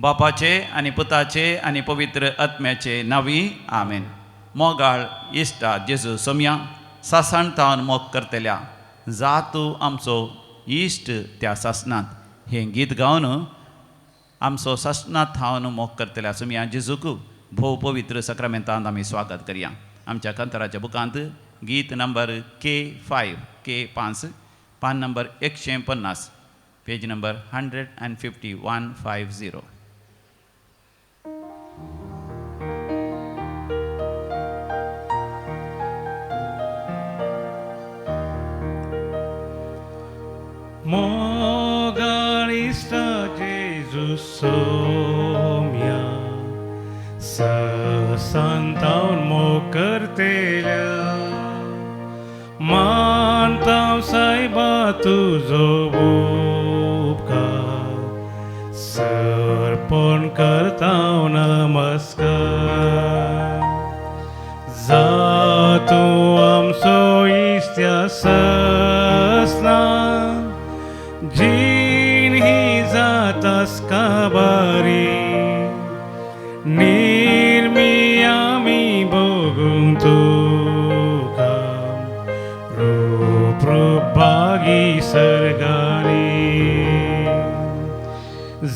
बापाचे आनी पुताचे आनी पवित्र आत्म्याचे नांवी आमेन. मोगाळ इश्टा जेजू सोमया सासण तावन मोग करतल्या जातू आमचो इश्ट त्या सासणांत हें गीत गावन आमचो सासणांत थावन मोग करतल्या सोमया जेजूक भोव पवित्र सक्रामेंतांत आमी स्वागत करया. आमच्या कंतराच्या बुकांत गीत नंबर K5 K5 पान number 150 page number 150 150. मोगाळ इश्टा जेजू सोम्या ससांतावन मोग करतेल्या मानतांव सायबा तुजो उपकार सर्पण करतांव नमस्कार. जा तूं आमचो इश्ट्या ससना जीण ही जातास काबारी निर्मी आमी भोगूं तुका रूप रूप भागी सर्गारी.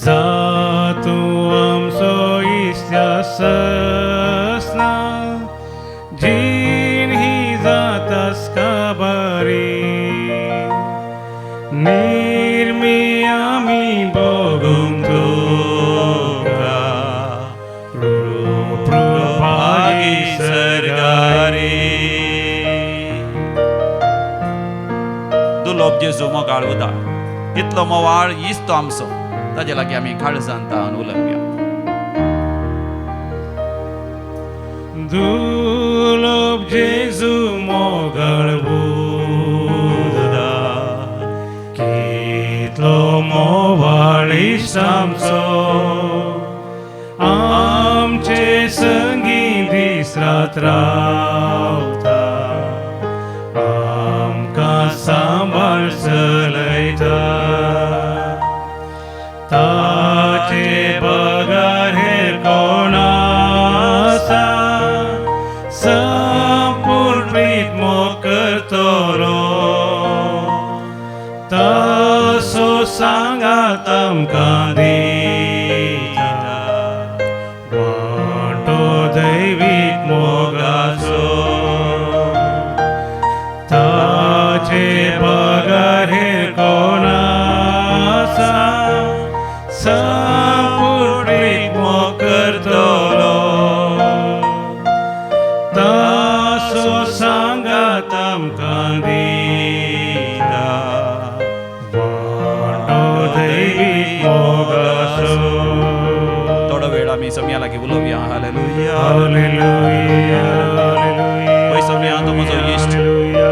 जा तूं आमचो इश्ट्या ससना जीण ही जातास काबारी निर्मी आमी भोगूं तुका रूप रूप भागी सर्गारी. दुलोब जेजू मोगाळ उदार इतलो मोवाळ इस्तो आमचो ताजे लागीं आमी काळजान तावन उलोवया. दुलोब जेजू मोगाळ उदार कितलो मोवाळ इश्ट आमचो आमचे संगीं दीस रात रावता आमकां सांबाळ चलयता. ताचे बगर हेर कोण आसा संपूर्ण प्रीत मोग करतलो तसो सांगात आमकां दिता वांटो दैवीक मोगाचो. ताचे बगर हेर कोण आसा संपूर्ण प्रीत मोग करतलो तसो सांगात आमकां दिता वांटो दैवीक मोगाचो. थोडो वेळ आमी सोमया लागीं उलोवया. Hallelujah hallelujah hallelujah. पय सोमया तूं म्हजो इश्ट,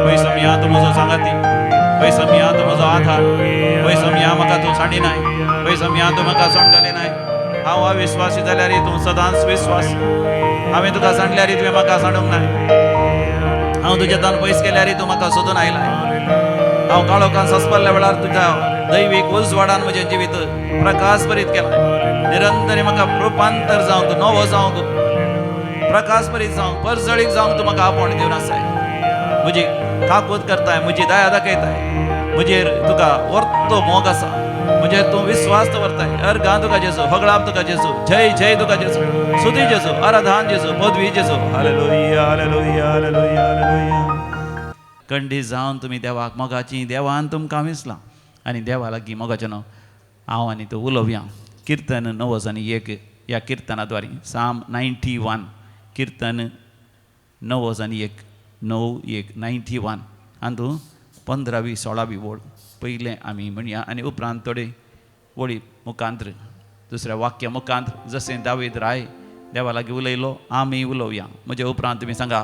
पय सोमया तूं म्हजो सांगाती, पय सोमया तूं म्हजो आधार, पय सोमया म्हाका तूं सांडिनाय, पय सोमया तूं म्हाका सोंडगलेनाय. हांव अविश्वासी जाल्यार तूं सदांच विश्वास. हांवें तुका सांडल्यार तुवें म्हाका सांडूंक नाय. हांव तुज्या तान पयस केल्यार तूं म्हाका सोदून आयलाय. हांव काळोखान सस्पल्ल्या वेळार तुज्या दैवीक उजवाडान म्हजें जिवीत प्रकाश भरीत केलाय. निरंतर म्हाका रुपांतर जावंक, नवो जावंक, प्रकाश भरीत जावंक, परजळीक जावंक तूं म्हाका आपोवण दिवन आसाय. म्हजी काकूत करताय, म्हजी दया दाखयताय, म्हजेर तुका वर्तो मोग आसा, म्हजेर तूं विश्वास दवरताय. अर्गां तुका जेजू, होगळाप तुका जेजू, जय जय तुका जेजू, सुदी जेजू, आराधान जेजू, पदवी Jezu. Hallelujah hallelujah hallelujah hallelujah. कंडी जावन तुमी देवाक मोगाची देवान तुमकां विसलां आनी देवा लागीं मोगाचें न्हू हांव आनी तूं उलोवया. किर्तन 91 ह्या किर्तना द्वारी साम 91 किर्तन 91 9 1 91 आनी 15वी 16वी ओळ पयलें आमी म्हणया आनी उपरांत थोडे ओळी मुखांत्र दुसऱ्या वाक्य मुखांत्र जशें दावीद राय देवा लागीं उलयलो आमी उलोवया. म्हजे उपरांत तुमी सांगा,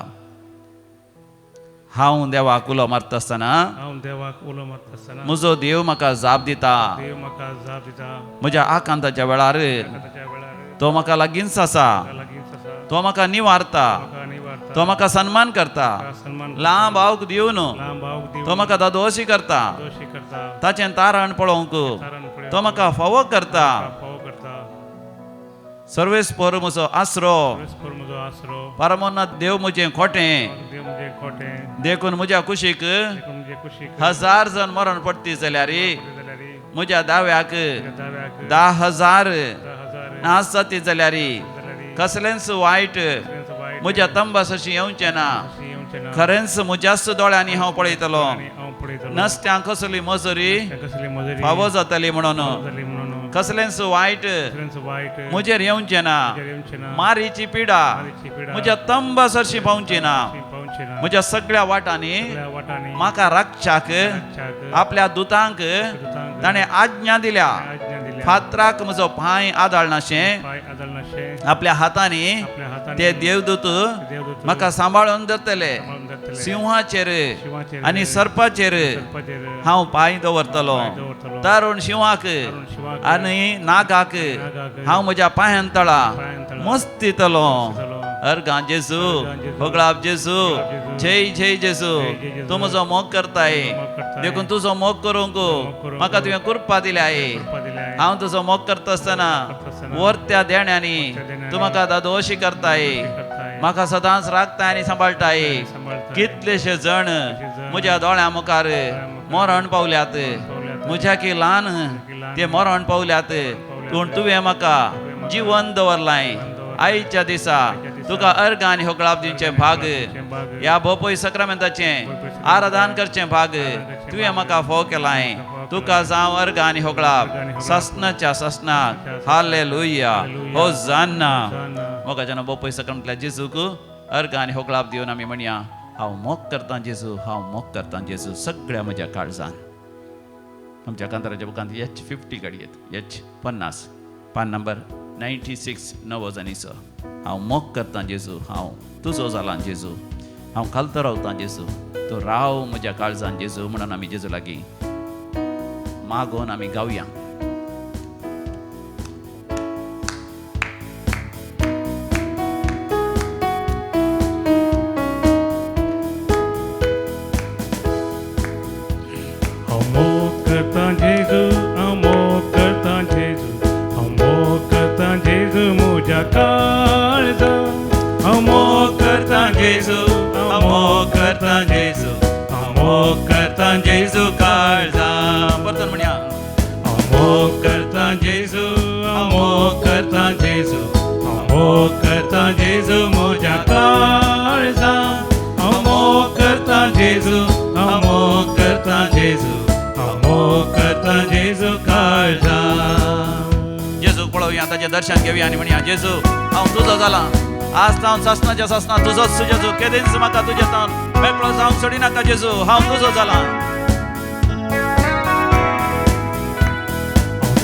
हांव देवाक उलो मारता आसतना हांव देवाक उलो मारता आसतना म्हजो देव म्हाका जाप दिता. देव म्हाका जाप दिता. म्हज्या आकांताच्या वेळार तो म्हाका लागींच आसा. तो म्हाका निवारता, तो म्हाका सन्मान करता, लांब आवक दिवन तो म्हाका दादोशी करता, ताचें तारण पळोवंक तो म्हाका फावो करता. सर्वेस्पर म्हजो आसरो, परमोन्नत देव म्हजें खोटें, देखून म्हज्या कुशीक 1000 जण मरण पडती जाल्यार म्हज्या दाव्याक 10,000 नाश जाती जाल्यार कसलेंच वायट म्हज्या तंबासशी येवचें ना. खरेंच म्हज्याच दोळ्यांनी हांव पळयतलो, नसत्यां कसली मजुरी फावो जातली म्हणून कसलेंच वायट म्हजेर येवचें ना. मारीची पिडा म्हज्या तंबासरशी पावची ना. म्हज्या सगळ्या वाटांनी म्हाका राखच्याक आपल्या दुतांक ताणें आज्ञा दिल्या. फातराक म्हजो पांय आदाळनाशें आपल्या हातांनी ते देवदूत म्हाका सांबाळून धरतले. सिंहाचेर आनी सर्पाचेर हांव पांय दवरतलो. तरुण शिंवाक आनी नागाक हांव म्हज्या पांयान तळा मस्तितलो. अर्गां जेजू, होगळाप जेजू, जय जय जेजू. तूं म्हजो मोग करताय, देखून तुजो मोग करूंक म्हाका तुवें कृपा दिल्या. हांव तुजो मोग करता आसतना वर्त्या देण्यांनी तूं म्हाका दादोशी करताय, म्हाका सदांच राखताय आनी सांबाळटाय. कितलेशे जण म्हज्या दोळ्यां मुखार मरण पावल्यात, म्हज्या की ल्हान ते मरण पावल्यात, पूण तुवें म्हाका जिवन दवरलाय. आयच्या दिसा तुका अर्घ आनी होगळाप दिवचें भाग, ह्या बोपोय सक्रामेंताचें आराधन करचें भाग तुवें म्हाका फोव केलाय. तुका जावं अर्घ आनी होगळाप ससनाच्या ससनाक. हालेलुया, होजान्ना. मोगाच्यान बोपोय सक्रामेंतल्या जेजूक अर्घ आनी होगळाप दिवन आमी म्हणया, हांव मोग करतां जेजू, हांव मोग करतां जेजू सगळ्या म्हज्या काळजान. आमच्या कांताराच्या बुकांत H50 काडयेत, H50, पान नंबर 96, 9 आनी 6. हांव मोग करतां जेजू, हांव तुजो जालां जेजू, हांव खालतो रावतां जेजू, तूं राव म्हज्या काळजान जेजू म्हणून आमी जेजू लागीं मागोवन आमी गावया. हांव मोग करतां जेजू, हांव मोग करतां जेजू, हांव मोग करतां जेजू म्हज्या काळजान. हांव मोग करतां जेजू, हांव मोग करतां जेजू, हांव मोग करतां जेजू काळजान. परतून म्हणया, हांव मोग करतां जेजू, हांव मोग करतां जेजू, हांव मोग करतां जेजू म्हज्या काळजान. हांव मोग करतां जेजू, हांव मोग करतां जेजू, हांव मोग करतां जेजू काळजान. जेजू पळोवया, ताचें दर्शन घेवया आनी म्हणया, जेजू हांव तुजो जालां, आज तावन सासनाच्या सासना तुजोच जेजू, केदींच म्हाका तुज्या तावन मेकळो जावंक सोडिनाका जेजू, हांव तुजो जालां.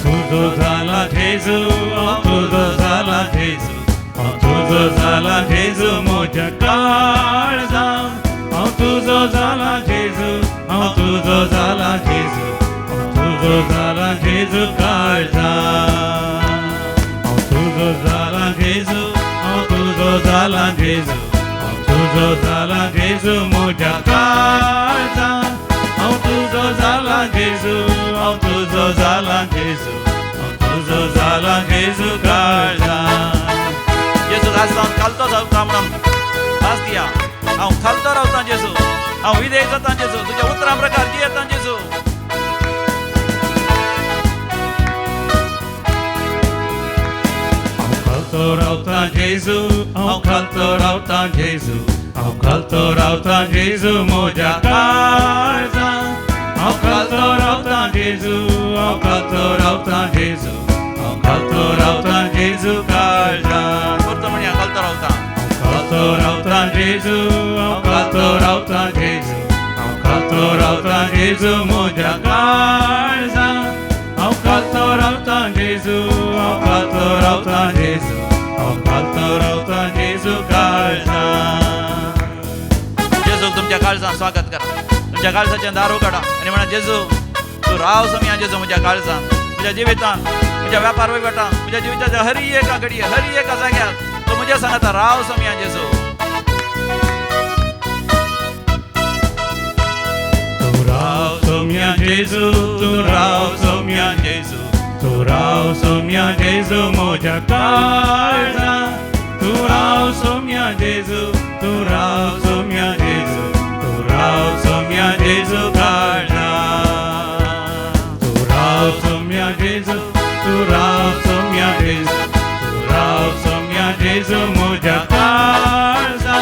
हांव तुजो जाला जेजू, हांव तुजो जाला जेजू, हांव तुजो जाला जेजू म्हज्या काळजान. हांव तुजो जाला जेजू, हांव तुजो जाला जेजू, हांव तुजो जाला जेजू काळजान. हांव तुजो जाला जेजू, हांव तुजो जाला जेजू, हांव तुजो जाला जेजू म्हज्या काळजान. हांव तुजो जाला जेजू, हांव तुजो जाला जेजू, हांव तुजो जाला जेजू काळजान. जेजू आज जावन खालतो जावता म्हणून आज दिया, हांव खालतो रावतां जेजू, हांव विधेय जातां जेजू, तुज्या उतरां प्रकार जियेतां जेजू. हांव खालतो रावतां जेजू, हांव खालतो रावतां जेजू, हांव खालतो रावतां जेजू म्हज्या काळजान. हांव खालतो रावतां जेजू, हांव खालतो रावतां जेजू, हांव खालतो रावतां जेजू काळजान. परतो म्हणया, खालतो रावतां, खालतो रावतां जेजू, हांव खालतो रावतां जेजू, हांव खालतो रावतां जेजू म्हज्या काळजान. हांव खालतो रावतां जेजू, हांव खालतो रावतां जेजू, हांव खालतो रावतां जेजू काळजान. जेजूक तुमच्या काळजान स्वागत करा, तुमच्या काळजाचें दार उगडा आनी म्हणा, जेजू तूं राव सोमया जेजू म्हज्या काळजान, म्हज्या जिवितान, म्हज्या व्यापार वहिवाटान, म्हज्या जिविताच्या हरी एका घडये, हरी एका जाग्यार तूं म्हज्या सांगाता राव सोमया जेजू. तूं राव सोमया जेजू, तूं राव सोमया जेजू, तूं राव सोम्या जेजू म्हज्या काळजा, तूं राव सोम्या जेजू, तूं राव सोम्या जेजू, तूं राव सोम्या जेजू काळजा. तूं राव सोम्या जेजू, तूं राव सोम्या जेजू, तूं राव सोम्या जेजू म्हज्या काळजा,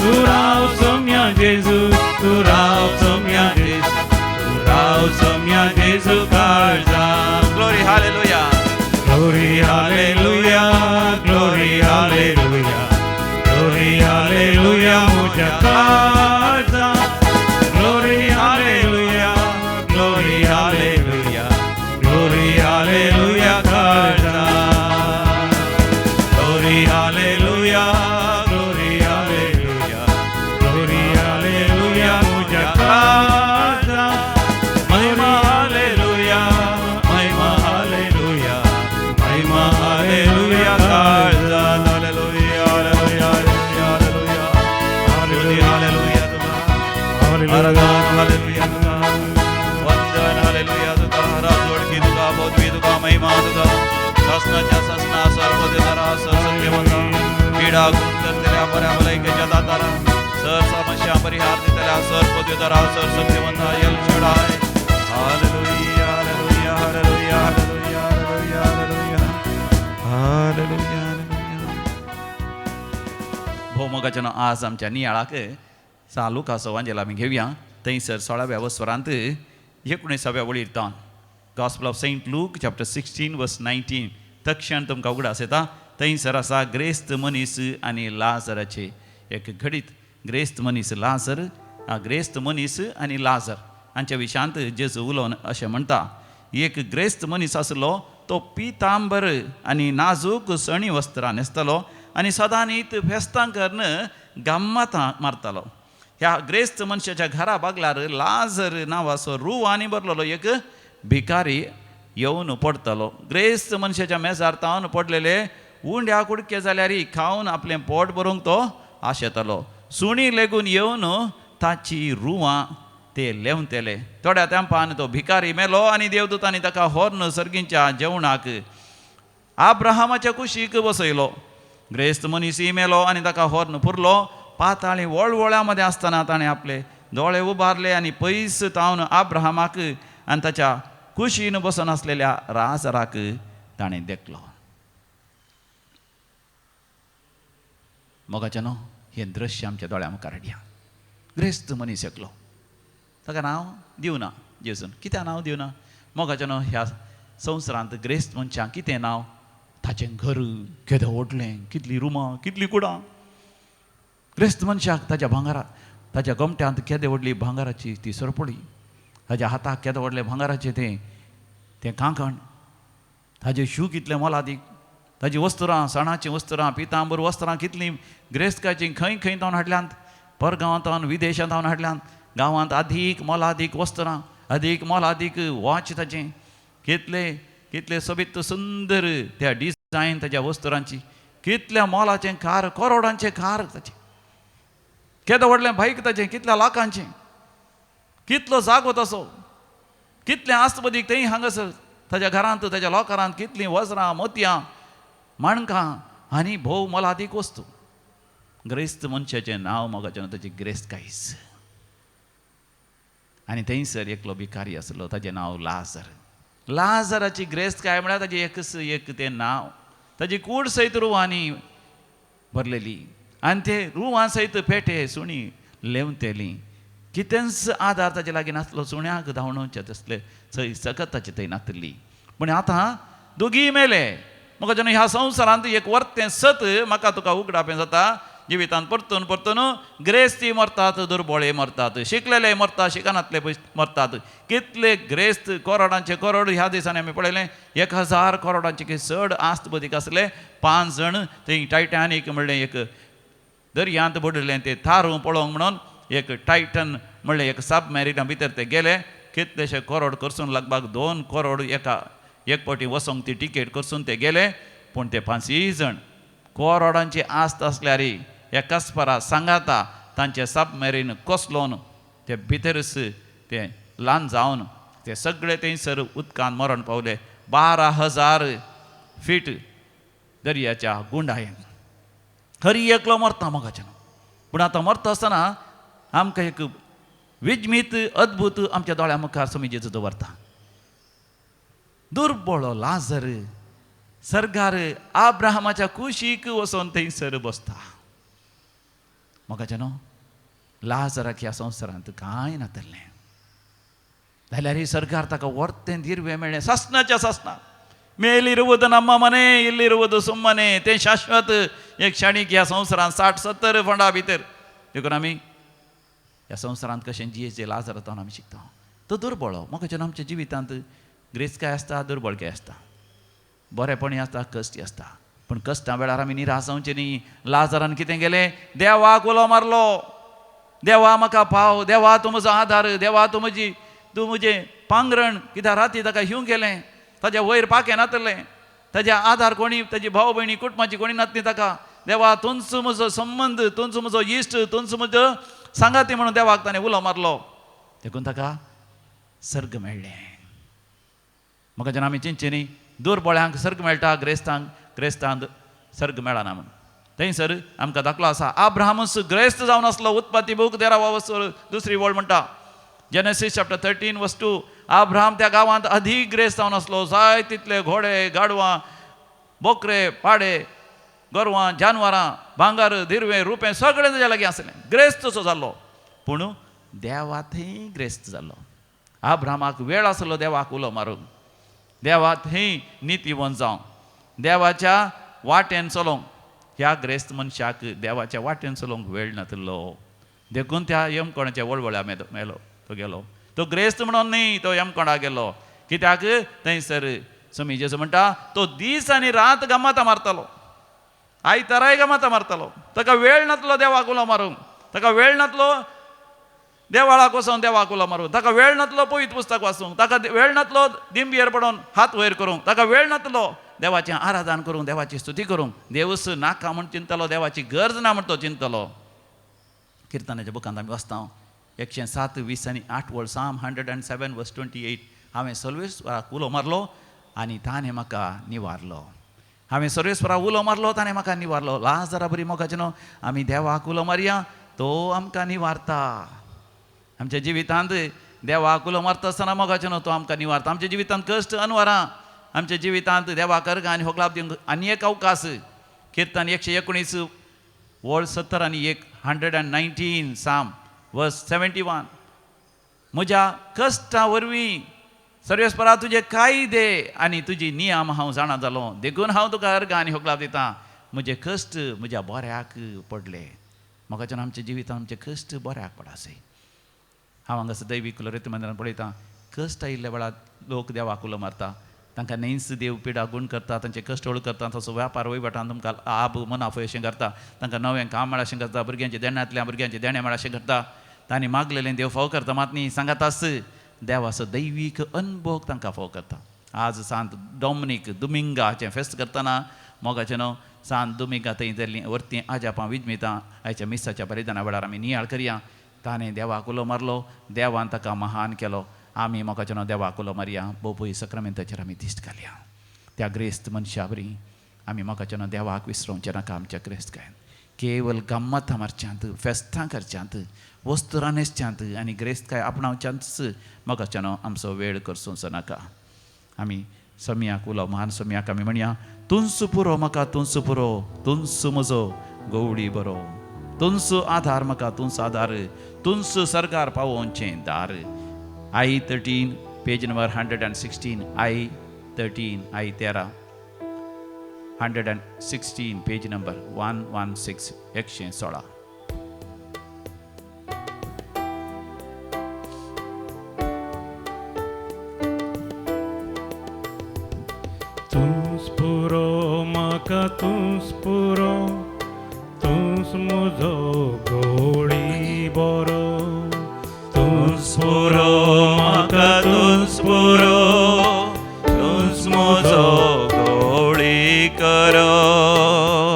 तूं राव सोम्या जेजू, तूं राव सोम्या जेजू, तूं राव सोम्या जेजू काळजा. Glory hallelujah. Glory hallelujah, glory hallelujah, glory hallelujah म्हज्या काळजा. Glory hallelujah, glory hallelujah, glory hallelujah काळजा. Glory hallelujah, glory hallelujah, glory hallelujah म्हज्या काळजा. महिमा हालेलुया, महिमा हालेलुया, महिमा हालेलुया काळजा. Hallelujah hallelujah hallelujah hallelujah hallelujah तुका आराधन, हालेलुया तुका वंदन, हालेलुया तुका राजवडकी तुका पदवी तुका महिमा तुका सासनाच्या सासना सर्वदेतारा सत्यवंता पीडा गुण करतल्या बऱ्या भलायकेच्या दातारा सर समस्या परिहार दितल्या सर पदवीधरा सर सत्यवंता L Shaddai. Hallelujah hallelujah hallelujah hallelujah hallelujah hallelujah hallelujah. भोवमोगाच्यानो आज आमच्या नियाळाक सा लुकासो वांजेल आमी घेवया. थंयसर 16व्या वस्वरांत 19व्या वळीर तावन Gospel of Saint Luke chapter 16 verse 19 तक्षण तुमकां उगडास येता. थंयसर आसा ग्रेस्त मनीस आनी लाजराचे एक घडीत. ग्रेस्त मनीस लाजर, ग्रेस्त मनीस आनी लाजर हांच्या विशयांत जेजू उलोवन अशें म्हणटा, एक ग्रेस्त मनीस आसलो तो पितांबर आनी नाजूक सणी वस्त्रां न्हेसतालो आनी सदांनीत फेस्तां करून गम्मतां मारतालो. ह्या ग्रेस्त मनशाच्या घरा बागल्यार लाजर नांवाचो रुवांनी भरलेलो एक भिकारी येवन पडतालो. ग्रेस्त मनशाच्या मेजार तावन पडलेले उंड्या कुडके जाल्यार खावन आपलें पोट भरूंक तो आशेतालो. सुणी लेगून येवन ताची रुवां ते लेवतले. थोड्या तेंपान तो भिकारी मेलो आनी देवदूतांनी ताका होर्न सर्गींच्या जेवणाक आब्राहामाच्या कुशीक बसयलो. ग्रेस्त मनीसय मेलो आनी ताका होर्न पुरलो. पाताळी वळवळ्या मदें आसतना ताणें आपले दोळे उबारले आनी पयस तावन आब्राहामाक आनी ताच्या कुशीन बसून आसलेल्या राजराक ताणें देखलो. मोगाचें न्हू हें दृश्य आमच्या दोळ्या मुखार हाडया. ग्रेस्त मनीस एकलो, ताका नांव दिवना जेजून. कित्याक नांव दिवना? मोगाचें न्हू ह्या संवसारांत ग्रेस्त मनशांक कितें नांव? ताचें घर केदें व्हडलें, कितलीं रुमां, कितलीं कुडां. ग्रेस्त मनशाक ताच्या भांगरा, ताच्या गोमट्यांत केदें व्हडली भांगराची ती सरपळी, ताच्या हाताक केदें व्हडलें भांगराचें तें तें कांकण, ताजे शू कितलें मोलादीक, ताजी वस्त्रां, सणाचीं वस्त्रां, पितांबर वस्त्रां कितलीं ग्रेस्तकायचीं खंय खंय तावन हाडल्यांत, परगांवांत तावन विदेशांत तावन हाडल्यांत. गांवांत आदीक मोलादीक वस्त्रां, आदीक मोलादीक वॉच ताचें, कितले कितले सोबीत सुंदर त्या डिजायन ताच्या वस्त्रांची, कितल्या मोलाचें कार, करोडांचें कार ताचें, केदें व्हडलें बायक ताचें, कितल्या लाखांचें, कितलो जागो तसो, कितलें आस्तबदीक थंय हांगासर ताच्या घरांत, ताच्या लोकारांत कितलीं वज्रां, मोतयां, माणकां आनी भोव मोलादीक वस्तू. ग्रेस्त मनशाचें नांव मोगाचें ताची ग्रेस्त कायस. आनी थंयसर एकलो भिकारी आसलो, ताचें नांव लाजर. लाजराची ग्रेस्त काय म्हळ्यार ताचें एकच एक तें नांव. ताची कूड सयत रुवांनी भरलेली आनी ते रुवां सयत पेटे सुणी लेवतेली. कितेंच आदार ताचे लागीं नासलो, सुण्याक धांवणोवचें तसले सकत ताची थंय नासली. पूण आतां दोगीय मेले. म्हाका जेन्ना ह्या संवसारांत एक वर्तें सत म्हाका तुका उगडापें जाता. जिवितांत परतून परतून ग्रेस्ती मरतात, दुर्बोळे मरतात, शिकलेले मरतात, शिकनातले मरतात. कितले ग्रेस्त करोडांचे करोड ह्या दिसांनी आमी पळयलें, 1000 करोडांचे की चड आस्त बदीक आसले. 5 जाण थंय टायटॅनीक म्हणलें एक दर्यांत बुडलें तें थारूं पळोवंक म्हणून एक टायटन म्हणलें एक सबमॅरिना भितर ते गेले. कितलेशे करोड करसून लगभग 2 करोड एका एक फावटी वचोंक ती टिकेट करसून ते गेले. पूण ते 5 जाण करोडांची आस्त आसल्यार एकाच परा सांगाता तांचे सबमॅरीन कोसलोन ते भितरच ते ल्हान जावन ते सगळे थंयसर उदकान मरण पावले. 12,000 फीट दर्याच्या गुंडायेन. हरी एकलो मरता मोगाच्यान. पूण आतां मरता आसतना आमकां एक विजमीत अद्भूत आमच्या दोळ्या मुखार स्वामी जेजू दवरता. दुर्बळो लाजर सर्गार आब्राहामाच्या कुशीक वचोन थंयसर बसता. मोगाच्यानो, लाजराक ह्या संवसारांत कांय नातलें जाल्यार ಸರ್ಕಾರ ताका वर्तें दिर्वें मेळ्ळें सासणाच्या सासणां. ಮೇಲಿರುವುದು ನಮ್ಮ ಮನೆ, ಇಲ್ಲಿರುವುದು ಸುಮ್ಮನೆ, तें शाश्वत एक क्षणीक ह्या संवसारांत 60-70 फंडा भितर. देखून आमी ह्या संवसारांत कशें जियेचें लाजरांत आमी शिकता. तो दुर्बळो मोगाच्यान आमच्या जिवितांत ग्रेसकाय आसता, दुर्बळकाय आसता, बरेपणी आसता, कश्टी आसता. पूण कश्टां वेळार आमी निराश जावचें न्ही. लाजरान कितें केलें? देवाक उलो मारलो, देवा म्हाका पाव, देवा तूं म्हजो आदार, देवा तूं म्हजी, तूं म्हजें पांगरण. कित्याक राती ताका हिवंक गेलें, ताज्या वयर पाखें नातलें, ताज्या आदार कोणी, ताजी भाव भयणी कुटुंबाची कोणी नातली ताका. देवा तुंच म्हजो संबंद, तुंच म्हजो इश्ट, तुंच म्हजो सांगाती म्हणून देवाक ताणें उलो मारलो. देखून ताका सर्ग मेळ्ळें. म्हाका जेन्ना आमी चिंतचें न्ही दुर्बळ्यांक सर्ग मेळटा, ग्रेस्तांक ग्रेस्तांक सर्ग मेळना म्हूण. थंयसर आमकां दाखलो आसा, आब्राहामूच ग्रेस्त जावन आसलो. उत्पत्ती बूक 13 वस्तू दुसरी वळ म्हणटा, जेनेसीस चॅप्टर 13 वर्स 2, आब्राहाम त्या गांवांत अधीक ग्रेस्त जावन आसलो. जाय तितले घोडे, गाडवां, बोकरे, पाडे, गोरवां, जानवरां, भांगर, दिरवें, रुपें सगळें ताज्या लागीं आसलें. ग्रेस्तसो जाल्लो, पूण देवा थंय ग्रेस्त जाल्लो. आब्राहामाक वेळ आसलो देवाक उलो मारूंक, देवा थंय नितीवंत जावंक, देवाच्या वाटेन चलोवंक. ह्या ग्रेस्त मनशाक देवाच्या वाटेन चलोवंक वेळ नातिल्लो. देखून त्या यमकोणाच्या वळवळ्या मेलो तो गेलो. तो ग्रेस्त म्हणून न्ही, तो यमकोणा गेलो. कित्याक थंयसर स्वामी जेजू म्हणटा तो दीस आनी रात गमाता मारतालो, आयताराय गमाता मारतालो. ताका वेळ नातलो देवाक उलो मारूंक, ताका वेळ नातलो देवाळाक वचोन देवाक उलो मारूंक, ताका वेळ नातलो पवित्र पुस्तक वाचूंक, ताका वेळ नातलो दिंबयेर पडोन हात वयर करूंक, ताका वेळ नातलो देवाचें आराधन करूंक, देवाची स्तुती करूंक. देवूच नाका म्हूण चिंतलो, देवाची गरज ना म्हूण तो चिंतलो. किर्तनाच्या बुकांत आमी वाचता 107 20 आनी 8 वळ, साम 107 वर्स 28, हांवें सर्वेस्वराक उलो मारलो आनी ताणें म्हाका निवारलो. हांवें सर्वेस्वराक उलो मारलो, ताणें म्हाका निवारलो. लाजरा बरी मोगाचें न्हू, आमी देवाक उलो मारया, तो आमकां निवारता. आमच्या जिवितांत देवाक उलो मारता आसतना मोगाचें न्हू तो आमकां निवारता. आमच्या जिवितांत कश्ट अनवरां, आमच्या जिवितांत देवाक अर्गां आनी होगलाप दिवंक आनी एक अवकाश. किर्तन 119 वळ 70 आनी 1, 119 साम वर्स 71, म्हज्या कश्टा वरवीं सर्वेस्परा तुजे कायदे आनी तुजी नियम हांव जाणा जालो, देखून हांव तुका अर्गां आनी होगलाप दितां. म्हजे कश्ट म्हज्या बऱ्याक पडले. म्हाका आमच्या जिवितांत आमचे कश्ट बऱ्याक पडासे. हांव हांगासर दैवीक लोरेत मंदिरान पळयतां, कश्ट आयिल्ल्या वेळार लोक देवाक उलो मारता, तांकां न्हंयच देव पिडा गुण करता, तांचे कश्ट हळू करता, तसो व्यापार वयवटान तुमकां आब मुनाफो अशें करता, तांकां नवें काम मेळ अशें करता, भुरग्यांचे देण्यांतल्या भुरग्यांचे देणें मेळ अशें करता. तांणी मागलेलें देव फाव करता मात न्ही, सांगात देवाचो दैवीक अनभोग तांकां फाव करता. आज सांत डॉमनीक दुमिंगाचें फेस्त करतना मोगाचें न्हू सांत दुमिंगा थंय जाल्लीं वरतीं आजापां विजमितां आयच्या मिसाच्या बलिदाना वेळार आमी नियाळ करया. ताणें देवाक उलो मारलो, देवान ताका महान केलो. आमी मोगाचें न्हू देवाक उलो मारया, बोपय सक्रामेंताचेर आमी दिश्ट घालया. त्या ग्रेस्त मनशा बरी आमी मोगाचें न्हू देवाक विसरोवचें नाका. आमच्या ग्रेस्तकायेन केवल गम्मतां मारच्यांत, फेस्तां करच्यांत, वस्तुरां न्हेसच्यांत आनी ग्रेस्तकाय आपणावच्यांतच मोगाचें न्हू आमचो वेळ करचो नाका. आमी सम्याक उलो, महान सम्याक आमी म्हणया, तुंच पुरो म्हाका, तुंच पुरो, तुंच म्हजो गवळी बरो, तुंच आधार म्हाका, तुंच आधार, तुंच सरकार पावोवचें दार. I 13 page number 116, I 13, I 13, 116 page number 116, 116. तूंच पुरो म्हाका, तूंच पुरो, तूंच म्हजो गोळी बरो, तूंच पुरो म्हाका, तूंच पुरो, तूंच म्हजो गोळी करो.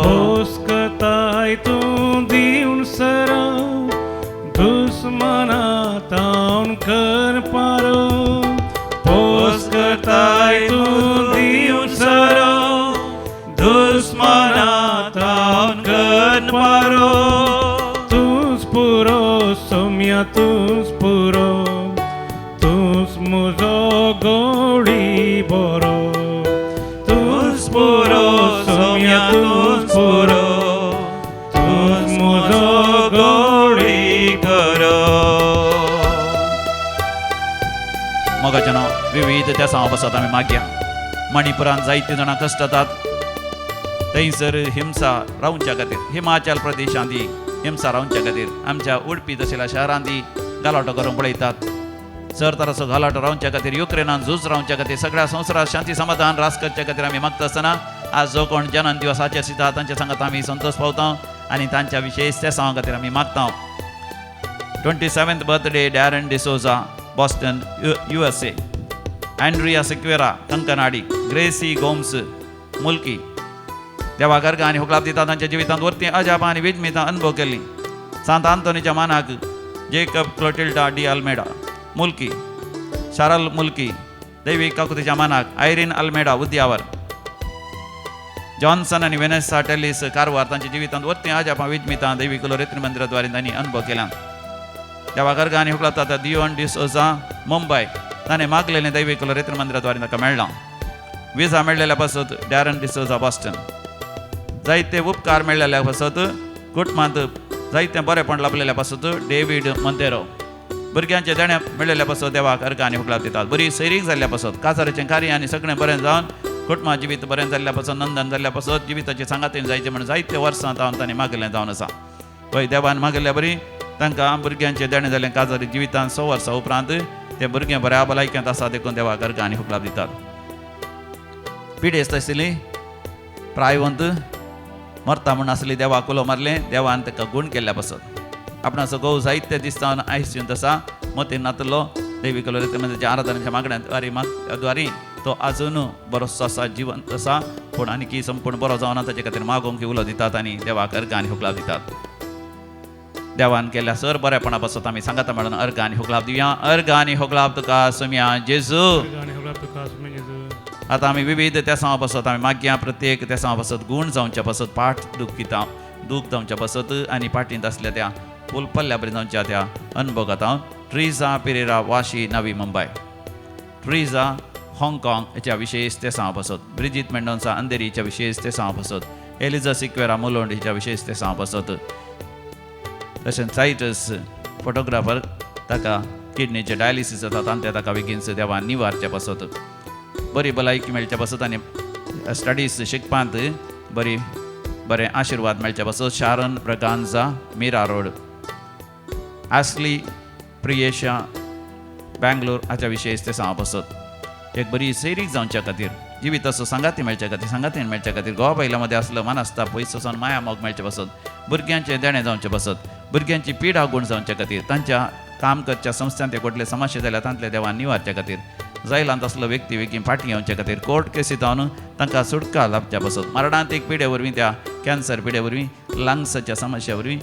पोसकताय तूं दिवन सरो, दुस्मना तावन कर पारो, पोसकताय तूं सोम्या तूंच पुरो, तूंच म्हजो गोडी बरो, तूंच पुरो सोम्या तूंच पुरो, तूंच म्हजो गोडी करो। मोगाच्या नांव विविध त्या सांवा पासत आमी मागया। मणिपुरान जायते जाणां कश्टतात थंयसर हिंसा रावच्या खातीर, हिमाचल प्रदेशांत हिंसा रावच्या खातीर आमच्या उडपी तशेल्या शहरांत गलाटो करूंक पळयतात। सर तराचो गलाटो रावच्या खातीर, युक्रेनान झूज रावच्या खातीर, सगळ्या संवसारात शांती समाधान रास करच्या खातीर आमी मागता आसतना आज जो कोण जनन दिवस आचरिता तांच्या सांगात आमी संतोष पावता आनी तांच्या विशेष त्या सांगा खातीर आमी मागता। 27th birthday Darren D'Souza, Boston, USA. Andrea Sequeira, Kankanady. Gracy Gomes, Mulki. देवा गर्गा आनी हुकलाप दिता तांच्या जिवितांत वरती अजापां आनी विजमितां अनुभव केल्ली। सांत आंतोनीच्या मानाक जेकब क्लोटिल्डा डी अल्मेडा, मुल्की. शारल मुल्की. दैवीक काकुतीच्या मानाक आयरीन अल्मेडा, उद्यावर. जॉन्सन आनी वेनेसा टेलिस, कारवार. तांच्या जिवितांत वरती अजापां विजमितां दैवीक लोरेत्री मंदिराद्वारे तांणी अनुभव केला। देवा गर्गा आनी हुकलाप दिता दियोन डिसोजा, मुंबय. ताणें मागलेलें दैवीक लोरेत्री मंदिराद्वारे ताका मेळ्ळां। विजा मेळ्ळेल्या पासत डॅरन डिसोजा, बॉस्टन. जायते उपकार मेळ्ळेल्या पासत कुटुंबांत जायते बरेपण लाभलेल्या पासत डेवीड मंतेरो. भुरग्यांचे देणें मेळ्ळेल्या पासत देवाक अर्गां आनी हुकलाप दितात। बरी सैरीक जाल्ल्या पासत काजाराचें कार्य आनी सगळें बरें जावन कुटुंबा जिवीत बरें जाल्ल्या पासत नंदन जाल्ल्या पासत जिविताचे सांगातीन जायचें म्हण जायते वर्सां तावन तांणी मागिल्लें जावन आसा। पळय देवान मागिल्ल्या बरी तांकां भुरग्यांचें देणें जालें। काजारी जिवितान 100 वर्सां उपरांत ते भुरगें बऱ्या भलायक्यांत आसा देखून देवाक अर्गां आनी हुकलाप दितात। पिडेस्त आशिल्ली प्रायवंत मरता म्हूण आसली देवाक उलो मारलें, देवान ताका गूण केल्ल्या पासत आपणाचो घोव जायते दिसता आयसीयूंत आसा, मतीन नातलो देवी कलोरी म्हणजे आराधनाच्या मागण्या तो अजून बरोसो आसा, जिवंत आसा, पूण आनीकी संपूर्ण बरो जावना ताचे खातीर मागोवंक उलो दितात आनी देवाक अर्गां आनी हुकलाप दितात। देवान केल्ल्या सर बरेपणा पासत आमी सांगाता म्हणून अर्गां आनी हुकलाप दिवया। अर्गां आनी हुकलाप तुका सोम्या जेजू। आतां आमी विविध तेसांवा पासत आमी मागया। प्रत्येक तेसांवा पासत गूण जावच्या पासत, पाठ दुखिता दूख जावच्या पासत आनी पाटींत आसल्या त्या फुलपल्ल्या बरी जावच्या त्या अनुभगात हांव ट्रिजा पिरेरा, वाशी, नवी मुंबय. ट्रिजा हाँगकाँग हेच्या विशेष तेसांवा पासत. ब्रिजीत मेंडोन्सा, अंधेरी हिच्या विशेष तेसांवा पासत. एलिजा सिक्वेरा, मुलोंड हिच्या विशेष तेसांवा पासत. तशेंच सायटस फोटोग्राफर ताका किडनीचें डायलिसीस जाता तांचे ताका बेगीन देवान निवारच्या पासत बरी भलायकी मेळच्या पासत आनी स्टडीज शिकपांत बरी बरें आशिर्वाद मेळच्या पासत Sharon Braganza, Mira road. Ashley Priyesha, Bangalore हाच्या विशेष तेसांवा पासत. एक बरी सैरीक जावच्या खातीर, जिविताचो सांगाती मेळच्या खातीर, सांगातीन मेळच्या खातीर, गोवा बायलां मदें आसलो मानासता पयसो सावन माया मोग मेळचे पासत, भुरग्यांचें देणें जावचें पासत, भुरग्यांची पिडा गूण जावच्या खातीर, तांच्या काम करच्या संस्थांत व्हडले समस्या जाल्यार तांतले देवान निवारच्या खातीर, जायलांत आसलो व्यक्ती बेगीन फाटीं येवच्या खातीर, कोर्ट केसी जावन तांकां सुटका लाभच्या पासत, मरणांत एक पिडे वरवीं, त्या कॅन्सर पिडे वरवीं, लंग्साच्या समस्या वरवीं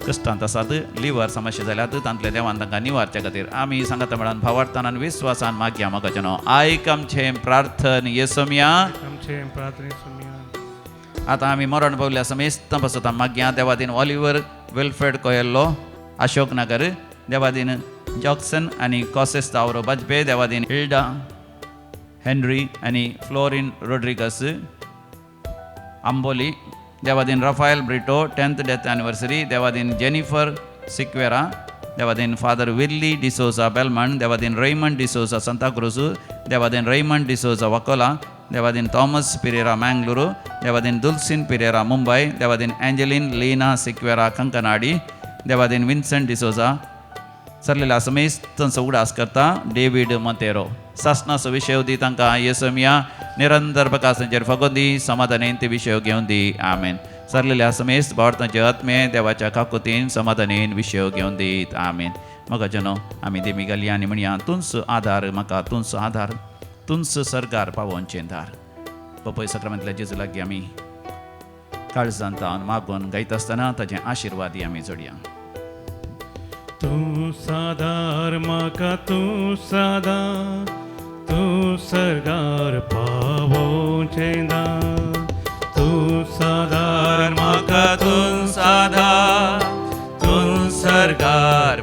कश्टांत आसात, लिवर समस्या जाल्यात तांतले देवान तांकां निवारच्या खातीर आमी सांगाता मेळान भावार्थान आनी विस्वासान मागया मोगाचें नांव आयक आमचें प्रार्थन येसोमया। आतां आमी मरण पावल्या समेस्तां पासत मागया। देवादीन ऑलिवर विल्फ्रेड कोयल्लो, अशोक नगर. देवादीन जॉक्सन आनी कॉसेस तावरो, बाजपे. देवादीन हिल्डा हेनरी आनी फ्लोरीन रोड्रिगस, आंबोली. देवादीन Rafael Brito, 10th death anniversary. देवादीन Jennifer Sequeira. देवादीन father Willie D'Souza, Belmond. देवादीन Raymond D'Souza, Santacruz. देवादीन Raymond D'Souza, Vakola. देवादीन Thomas Pereira, Mangalore. देवादीन दुलसिन पिरेरा, मुंबय. देवादीन एंजेलिन लीना सिक्वेरा, कंकनाडी. देवादीन विन्सेंट डिसोजा. सरलेल्या समेस्तांचो उगडास करता डेवीड मोंतेरो. सासणाचो विशय दी तांकां येसमिया निरंतर प्रकाशांचेर फगोवन दी, समाधानेन ते विशय घेवन दी. आमेन. सरलेल्या समेस्त भारतांचे आत्मे देवाच्या काकुतीन समाधानेन विशय घेवन दीत. आमेन. म्हाका न्हू आमी देमी घालया आनी म्हणया, तुंच आधार म्हाका, तुंच आधार, तुंच सरकार पावोवचें दार. पपय सक्रमांतल्या जेजू लागीं आमी काळजांत तावन मागून गायता आसतना ताचे आशिर्वादी आमी जोडया. तूं सादार म्हाका, तूं सादा, तूं सरगार पावोवचें दार. तूं सादार म्हाका, तूं सादा, तूं सरगार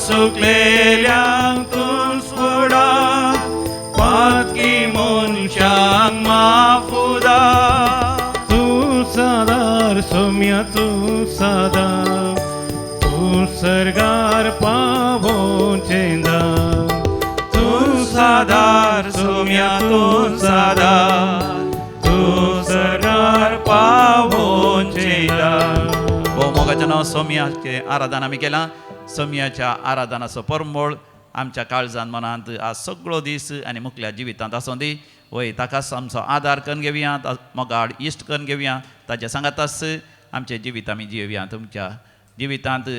सुकलेल्यांक तूं सोडा, पातकी मनशांक माफुदा. तूं सादार सोम्या तूं सादार, तूं सर्गार पावोवचें दा. तूं सादार सोम्या तूं सादार, तूं सर्गार पावोवचें दा. भोव मोगाचें नांव सोम्याचें आराधन आमी केलां. सोम्याच्या आराधनाचो परमळ आमच्या काळजान मनांत आज सगळो दीस आनी मुखल्या जिवितांत आसूं दी. वय ताकाच आमचो आदार करून घेवया, मोगाळ इश्ट करून घेवया, ताच्या सांगाताच आमचें जिवीत आमी जियोवया. तुमच्या जिवितांत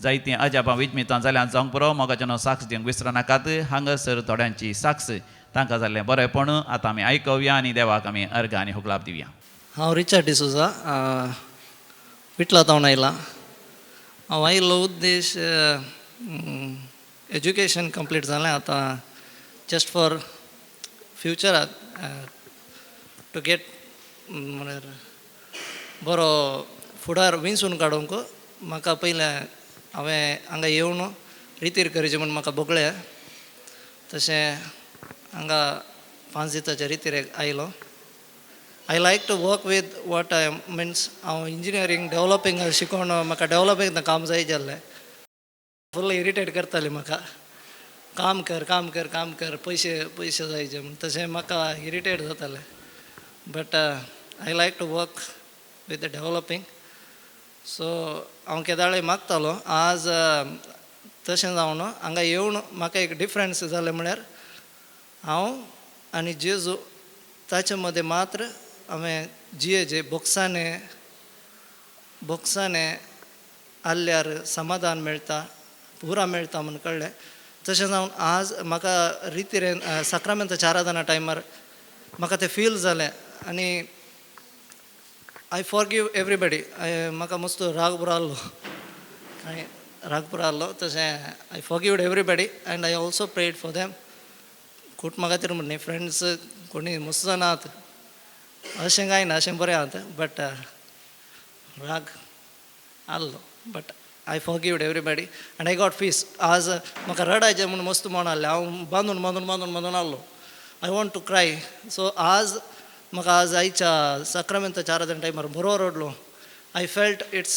जायतीं अजापां विजमितां जाल्यार जावंक पुरो. मोगाचें नांव साक्ष दिवंक विसरनाकात. हांगासर थोड्यांची साक्ष तांकां जाल्लें बरेंपण आतां आमी आयकोवया आनी देवाक आमी अर्घ आनी हुकलाप दिवया. हांव रिचर्ड डिसोजा, विटला तावन आयलां. हांव आयिल्लो उद्देश, एज्युकेशन कंप्लीट जालें आतां, जस्ट फॉर फ्युचराक टू गेट, म्हळ्यार बरो फुडार विंचून काडूंक. म्हाका पयलें हांवें हांगा येवन रितीर करची म्हूण म्हाका भोगलें. तशें हांगा पांच दिसाच्या रितीर आयलो. I like to work with what I means, हांव इंजिनियरींग डेवलपींग शिकोवन म्हाका डेवलपींग काम जाय जाल्लें. फुल इरिटेट करताली म्हाका, काम कर, काम कर, काम कर, पयशे पयशे जायचे म्हूण. तशें म्हाका इरिटेट जातालें, but I like to work with the developing, so हांव केदाळे मागतालो. आज तशें जावन हांगा येवन म्हाका एक डिफरन्स जालें, म्हळ्यार हांव आनी जेजू ताचे मदें मात्र हांवें जियेचे. बोक्साने बोक्साने आहल्यार समाधान मेळटा, पुरा मेळटा म्हूण कळ्ळें. तशें जावन आज म्हाका रितीरेन साक्रामेंताच्या आराधना टायमार म्हाका तें फील जालें आनी I forgive everybody. म्हाका मस्त राग पुरो आहलो, कांय राग पुरो आहलो. तशें I forgived everybody and I also prayed for them. कुटुंबा खातीर म्हण न्ही, फ्रेंड्स कोणी मस्त जाणां आहात, अशें कांय ना, अशें बरें आहात, बट राग आहलो, but I forgived everybody and I got peace. आज म्हाका रडायचें म्हूण मस्त मन आहलें. हांव बांदून बांदून बांदून बांदून आहलो, I want to cry. So आज म्हाका आज आयच्या साक्रामेंताच्या आराधना टायमार बरो रडलो. I felt it's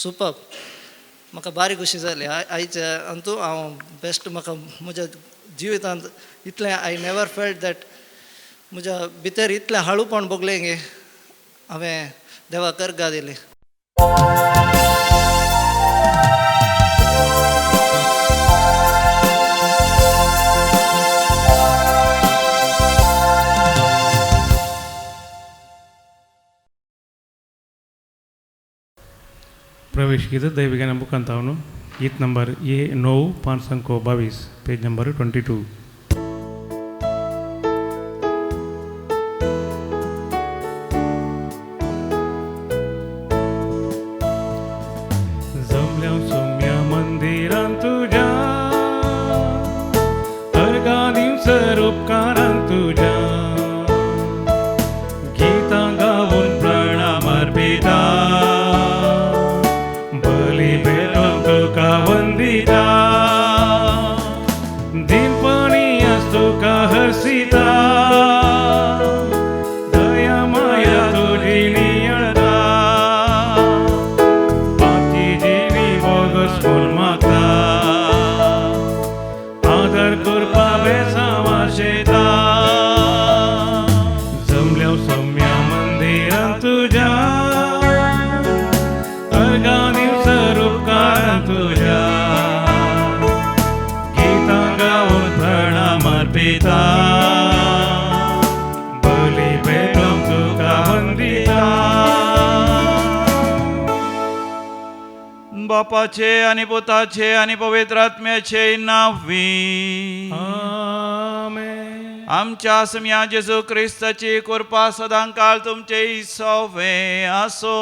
super. म्हाका बारी खुशी जाली आयच्या अंतू. हांव बेस्ट, म्हाका म्हज्या जिवितांत इतलें I never felt that म्हज्या भितर इतलें हाळूपण भोगलें गे. हांवें देवाक अर्गां दिली. प्रवेश गीत दैविज्ञान बुकांत गीत नंबर ए 9, पान संख्या 22, पेज नंबर 22. जमल्या सोम्या मंदिरान तुझ्या, अर्घां दिवसर उपकारान तुझ्या, गीतां गावन प्रणाम अर्पिता, बली भेटोवन तुका वंदिता, दिनपणी आस तुका हर्षिता, दया माया तुजी नियळता, पाती जिणी बोगस म्हूण मागता, आदर करपा बेसांव आशेता. जमल्या सोम्या मंदिरान तुझ्या, अर्घां दिवसर उपकारान तुझ्या, गीतां गावन प्रणाम अर्पिता, बली भेटोवन तुका वंदिता. बापाचे आनी पुताचे आनी पवित्र आत्म्याचे नांवी. आमेन. आमच्या सम्या जेजू क्रिस्ताची कृपा सदांकाळ तुमचे सवे आसो.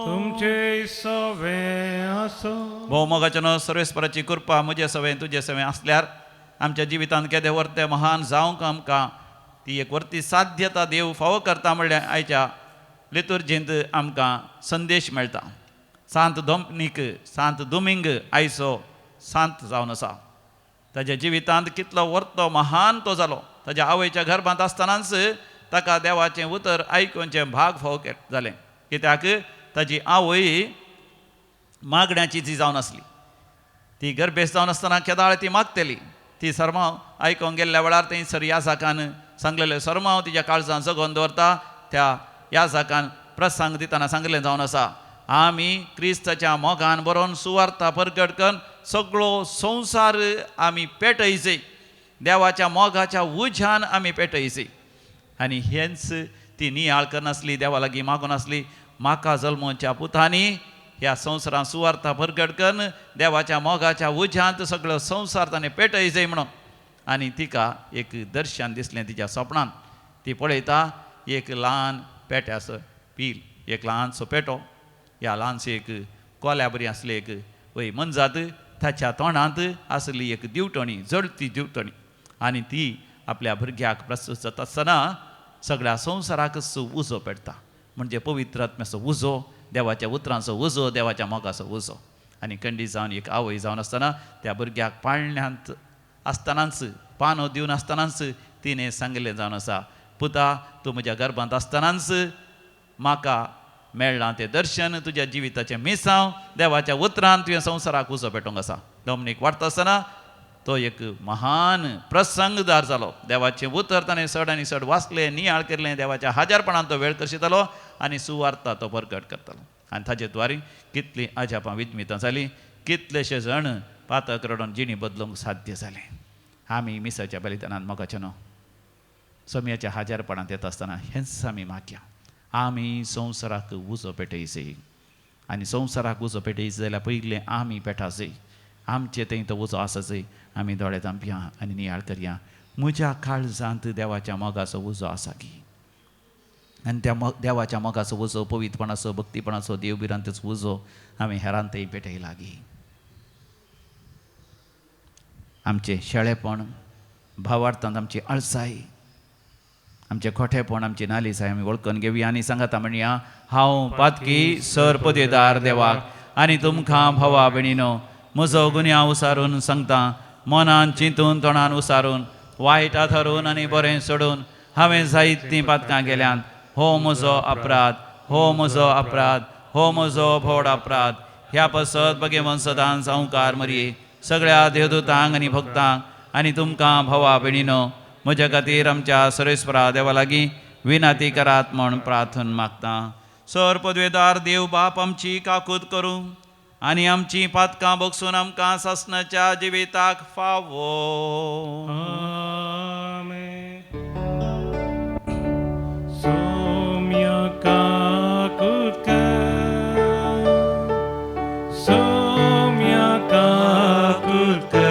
तुमचे सवे आसो. भोवमोगाच्यानो, सर्वेस्पराची कृपा म्हजे सवे तुजे सवे आसल्यार आमच्या जिवितांत केदें वर्तें महान जावंक आमकां ती एक वर्ती साध्यता देव फावो करता म्हणल्यार आयच्या लितुर्जींत आमकां संदेश मेळटा. सांत दोमनीक, सांत दुमिंग आयचो सांत जावन आसा. ताज्या जिवितांत कितलो वर्तो महान तो जालो. ताज्या आवयच्या गर्भांत आसतनाच ताका देवाचें उतर आयकुचें भाग फावो जालें. कित्याक ताजी आवय मागण्याची जी जावन आसली. ती गर्भेस्त जावन आसतना केदाळ ती मागतली. ती सरमांव आयकूंक गेल्ल्या वेळार थंयसर याजाकान सांगलेलें सरमांव तिज्या काळजान जगोवन दवरता. त्या याजाकान प्रसंग दितना सांगलें जावन आसा, आमी क्रिस्ताच्या मोगान बरोवन सुवार्ता परगट करून सगळो संवसार आमी पेटयचे, देवाच्या मोगाच्या उज्यान आमी पेटयचे. आनी हेंच ती नियाळ करनासली, देवा लागीं मागून आसली, म्हाका जल्मोच्या पुतांनी ह्या संवसारान सुवार्ता परगट करून देवाच्या मोगाच्या उज्यांत सगळो संवसार ताणें पेटयचे म्हणून. आनी तिका एक दर्शन दिसलें तिच्या सपनान. ती पळयता एक ल्हान पेट्याचो पील, एक ल्हानसो पेटो, ह्या ल्हानसो एक कोल्या बरी आसली एक वय मनजात, ताच्या तोंडांत आसली एक दिवटणी, जळती दिवटणी. आनी ती आपल्या भुरग्याक प्रस्तूत जाता आसतना सगळ्या संवसाराकच उजो पेटता. म्हणजे पवित्र आत्म्याचो उजो, देवाच्या उतरांचो उजो, देवाच्या मोगाचो उजो. आनी कंडी जावन एक आवय जावन आसतना त्या भुरग्याक पाळण्यांत आसतनाच, पानो दिवन आसतनाच तिणें सांगिल्लें जावन आसा, पुता तूं म्हज्या गर्भांत आसतनाच म्हाका मेळ्ळां तें दर्शन, तुज्या जिविताचें मिसांव देवाच्या उतरान तुवें संवसाराक उजो पेटोवंक आसा. डॉमनीक वाडटा आसतना तो एक महान प्रसंगदार जालो. देवाचें उतर ताणें चड आनी चड वाचलें, नियाळ केलें, देवाच्या हाजारपणान तो वेळ करशितालो आनी सुवार्ता तो परगट करतालो. आनी ताचे द्वारी कितलीं अजापां विज्मितां जालीं, कितलेशे जण पातक रडोन जिणी बदलूंक साध्य जालें. आमी मिसाच्या बलिदानान मोगाचें न्हू सोम्याच्या हाजारपणांत येता आसतना हेंच आमी मागया, आमी संवसाराक उजो पेटयचे. आनी संवसाराक उजो पेटयचे जाल्यार पयलें आमी पेटाचे, आमचे थंय तो उजो आसाचय. आमी दोळे धांपया आनी नियाळ करया, म्हज्या काळजांत देवाच्या मोगाचो उजो आसा की. आनी त्या देवाच्या मोगाचो उजो, पवित्रपणाचो, भक्तीपणाचो, देवभिरांतेचो उजो आमी हेरांतय पेटय लागीं. आमचें शेळेपण, भावार्थांत आमची आळसाय, आमचें खोटेपण, आमची नालिसाय आमी वळखून घेवया आनी सांगाता म्हणया, हांव पातकी सर पदेदार देवाक आनी तुमकां भावा भयणीनो म्हजो गुन्यांव उसारून सांगता, मनान चिंतून तोंडान उसारून, वायट आथरून आनी बरें सोडून हांवें जायतीं पातकां केल्यांत. हो म्हजो अपराध, हो म्हजो अपराध, हो म्हजो व्हड अपराध. ह्या पसत भगेवन सदां संवकार मरये सगळ्या देवदूतांक आनी भक्तांक आनी तुमकां भावा भयणीनो म्हज्या खातीर आमच्या सरेस्वरा देवा लागीं विनाती करात म्हूण प्रार्थन मागता. सर पदवेदार देव बाप आमची काकूत करूं आनी आमची पातकां बगसून आमकां सासणाच्या जिविताक फावो. आमेन. सोम्या काकूत कर, सोम्या काकूत कर,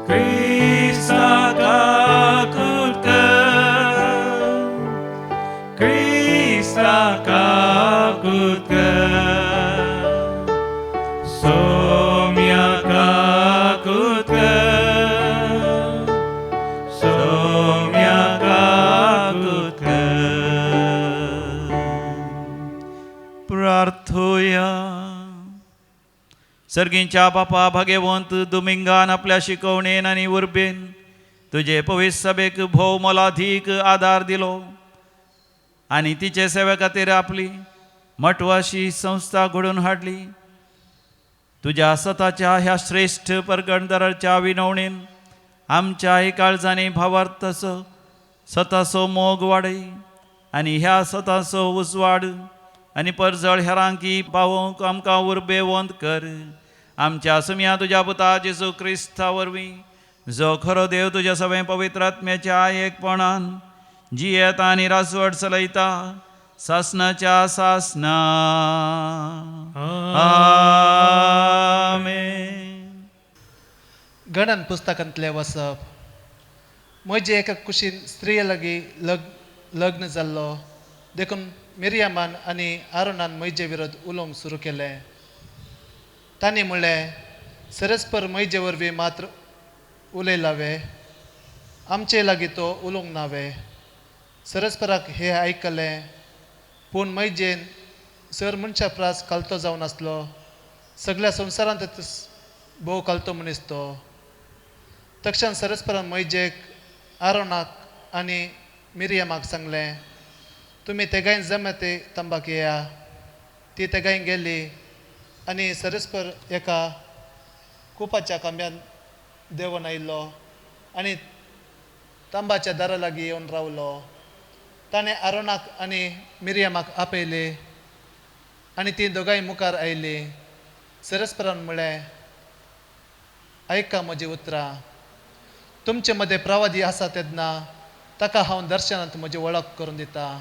क्रिस्ता काकूत कर, क्रिस्ता काकूत कर, सोम्या काकूत कर, सोम्या काकूत कर. प्रार्थोया. सर्गींच्या बापा भागेवंत दुमिंगान आपल्या शिकवणेन आनी उर्बेन तुजे पवित्र सभेक भोव मोलाधीक आदार दिलो आनी तिचे सेवे खातीर आपली मटवाशी संस्था घडोवन हाडली. तुज्या सताच्या ह्या श्रेश्ठ परगणदाराच्या विनवणेन आमच्याय काळजांनी भावार्थाचो सताचो मोग वाडय आनी ह्या सताचो उजवाड आनी परजळ हेरांकी पावोवंक आमकां उर्बेवंत कर. आमच्या सुम्या तुज्या पुता जेजू क्रिस्ता वरवीं, जो खरो देव तुज्या सगळें पवित्र आत्म्याच्या एकपणान जियेता आनी राजवट चलयता सासनाच्या सासना. आमेन. गणन पुस्तकांतलें वसप. म्हजे एका कुशीन स्त्रिये लागीं लग्न जाल्लो देखून मिरियमान आनी आरोनान म्हजे विरोध उलोवंक सुरू केलें. तांणी म्हणलें, सरस्पर म्हजे वरवीं मात्र उलयलावे, आमचे लागीं तो उलोवंक नावे. सरस्पराक हें आयकलें, पूण म्हजेन सर मनशा प्रास खालतो जावन आसलो. सगळ्या संवसारांत भोव कालतो मनीस तो. तक्षण सरस्परान मैजेक, आरोनाक आनी मिरियमाक सांगलें, तुमी तेगांय जमते तंबाक येया. ती तेगांय गेली आनी सरस्पर एका कुपाच्या खांब्यान देंवन आयलो आनी तंबाच्या दारा लागीं येवन रावलो. ताणें आरोनाक आनी मिरियमाक आपयली आनी तीं दोगांय मुखार आयलीं. सरस्परान म्हळें, आयका म्हजीं उतरां. तुमचे मदें प्रवादी आसा तेन्ना ताका हांव दर्शनांत म्हजी वळख करून दितां.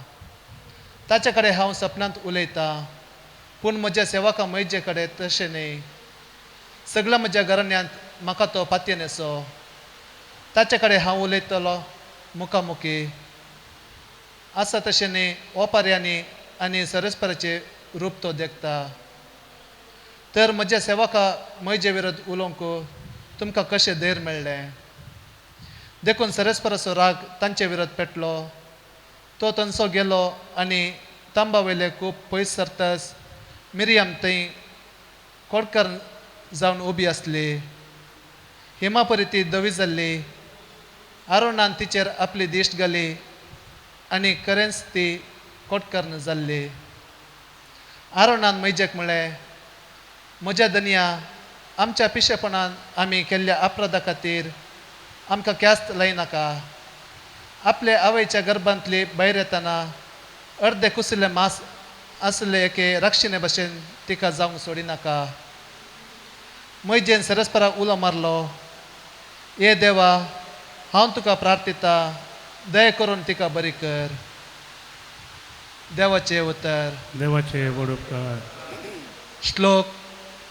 ताचे कडेन हांव सपनांत उलयतां, पूण म्हज्या सेवका म्हजे कडेन तशें न्हय. सगळ्या म्हज्या घराण्यांत म्हाका तो पातयेन येसो. ताचे कडेन हांव उलयतलो मुखामुखी आसा तशें न्हय. ओपाऱ्यांनी आनी सरस्पराचें रूप तो देखता. तर म्हज्या सेवका म्हजे विरोध उलोवंक तुमकां कशें धैर्य मेळ्ळें? देखून सरस्पराचो राग तांचे विरोध पेटलो. तो थंयसो गेलो आनी तांबा वयले खूब पयस सरतस मिरियम थंय कोडकर जावन उबी आसली. हिमापरी ती धवी जाल्ली. आरोनान तिचेर आपली दिश्ट घाली आनी खरेंच ती कोटकर्ण जाल्ली. आरोनान मैजेक म्हळें, म्हज्या धनया, आमच्या पिशेपणान आमी केल्ल्या अपराधा खातीर आमकां ख्यास्त लायनाका. आपले आवयच्या गर्भांतली भायर येतना अर्दे कुशिल्लें मांस आसले एके राक्षिणे भशेन तिका जावंक सोडिनाका. मैजेन सरस्पराक उलो मारलो, ये देवा, हांव तुका प्रार्थिता, दया करून तिका बरी कर. देवाचें उतर. देवाचे व्हड उपकार. श्लोक.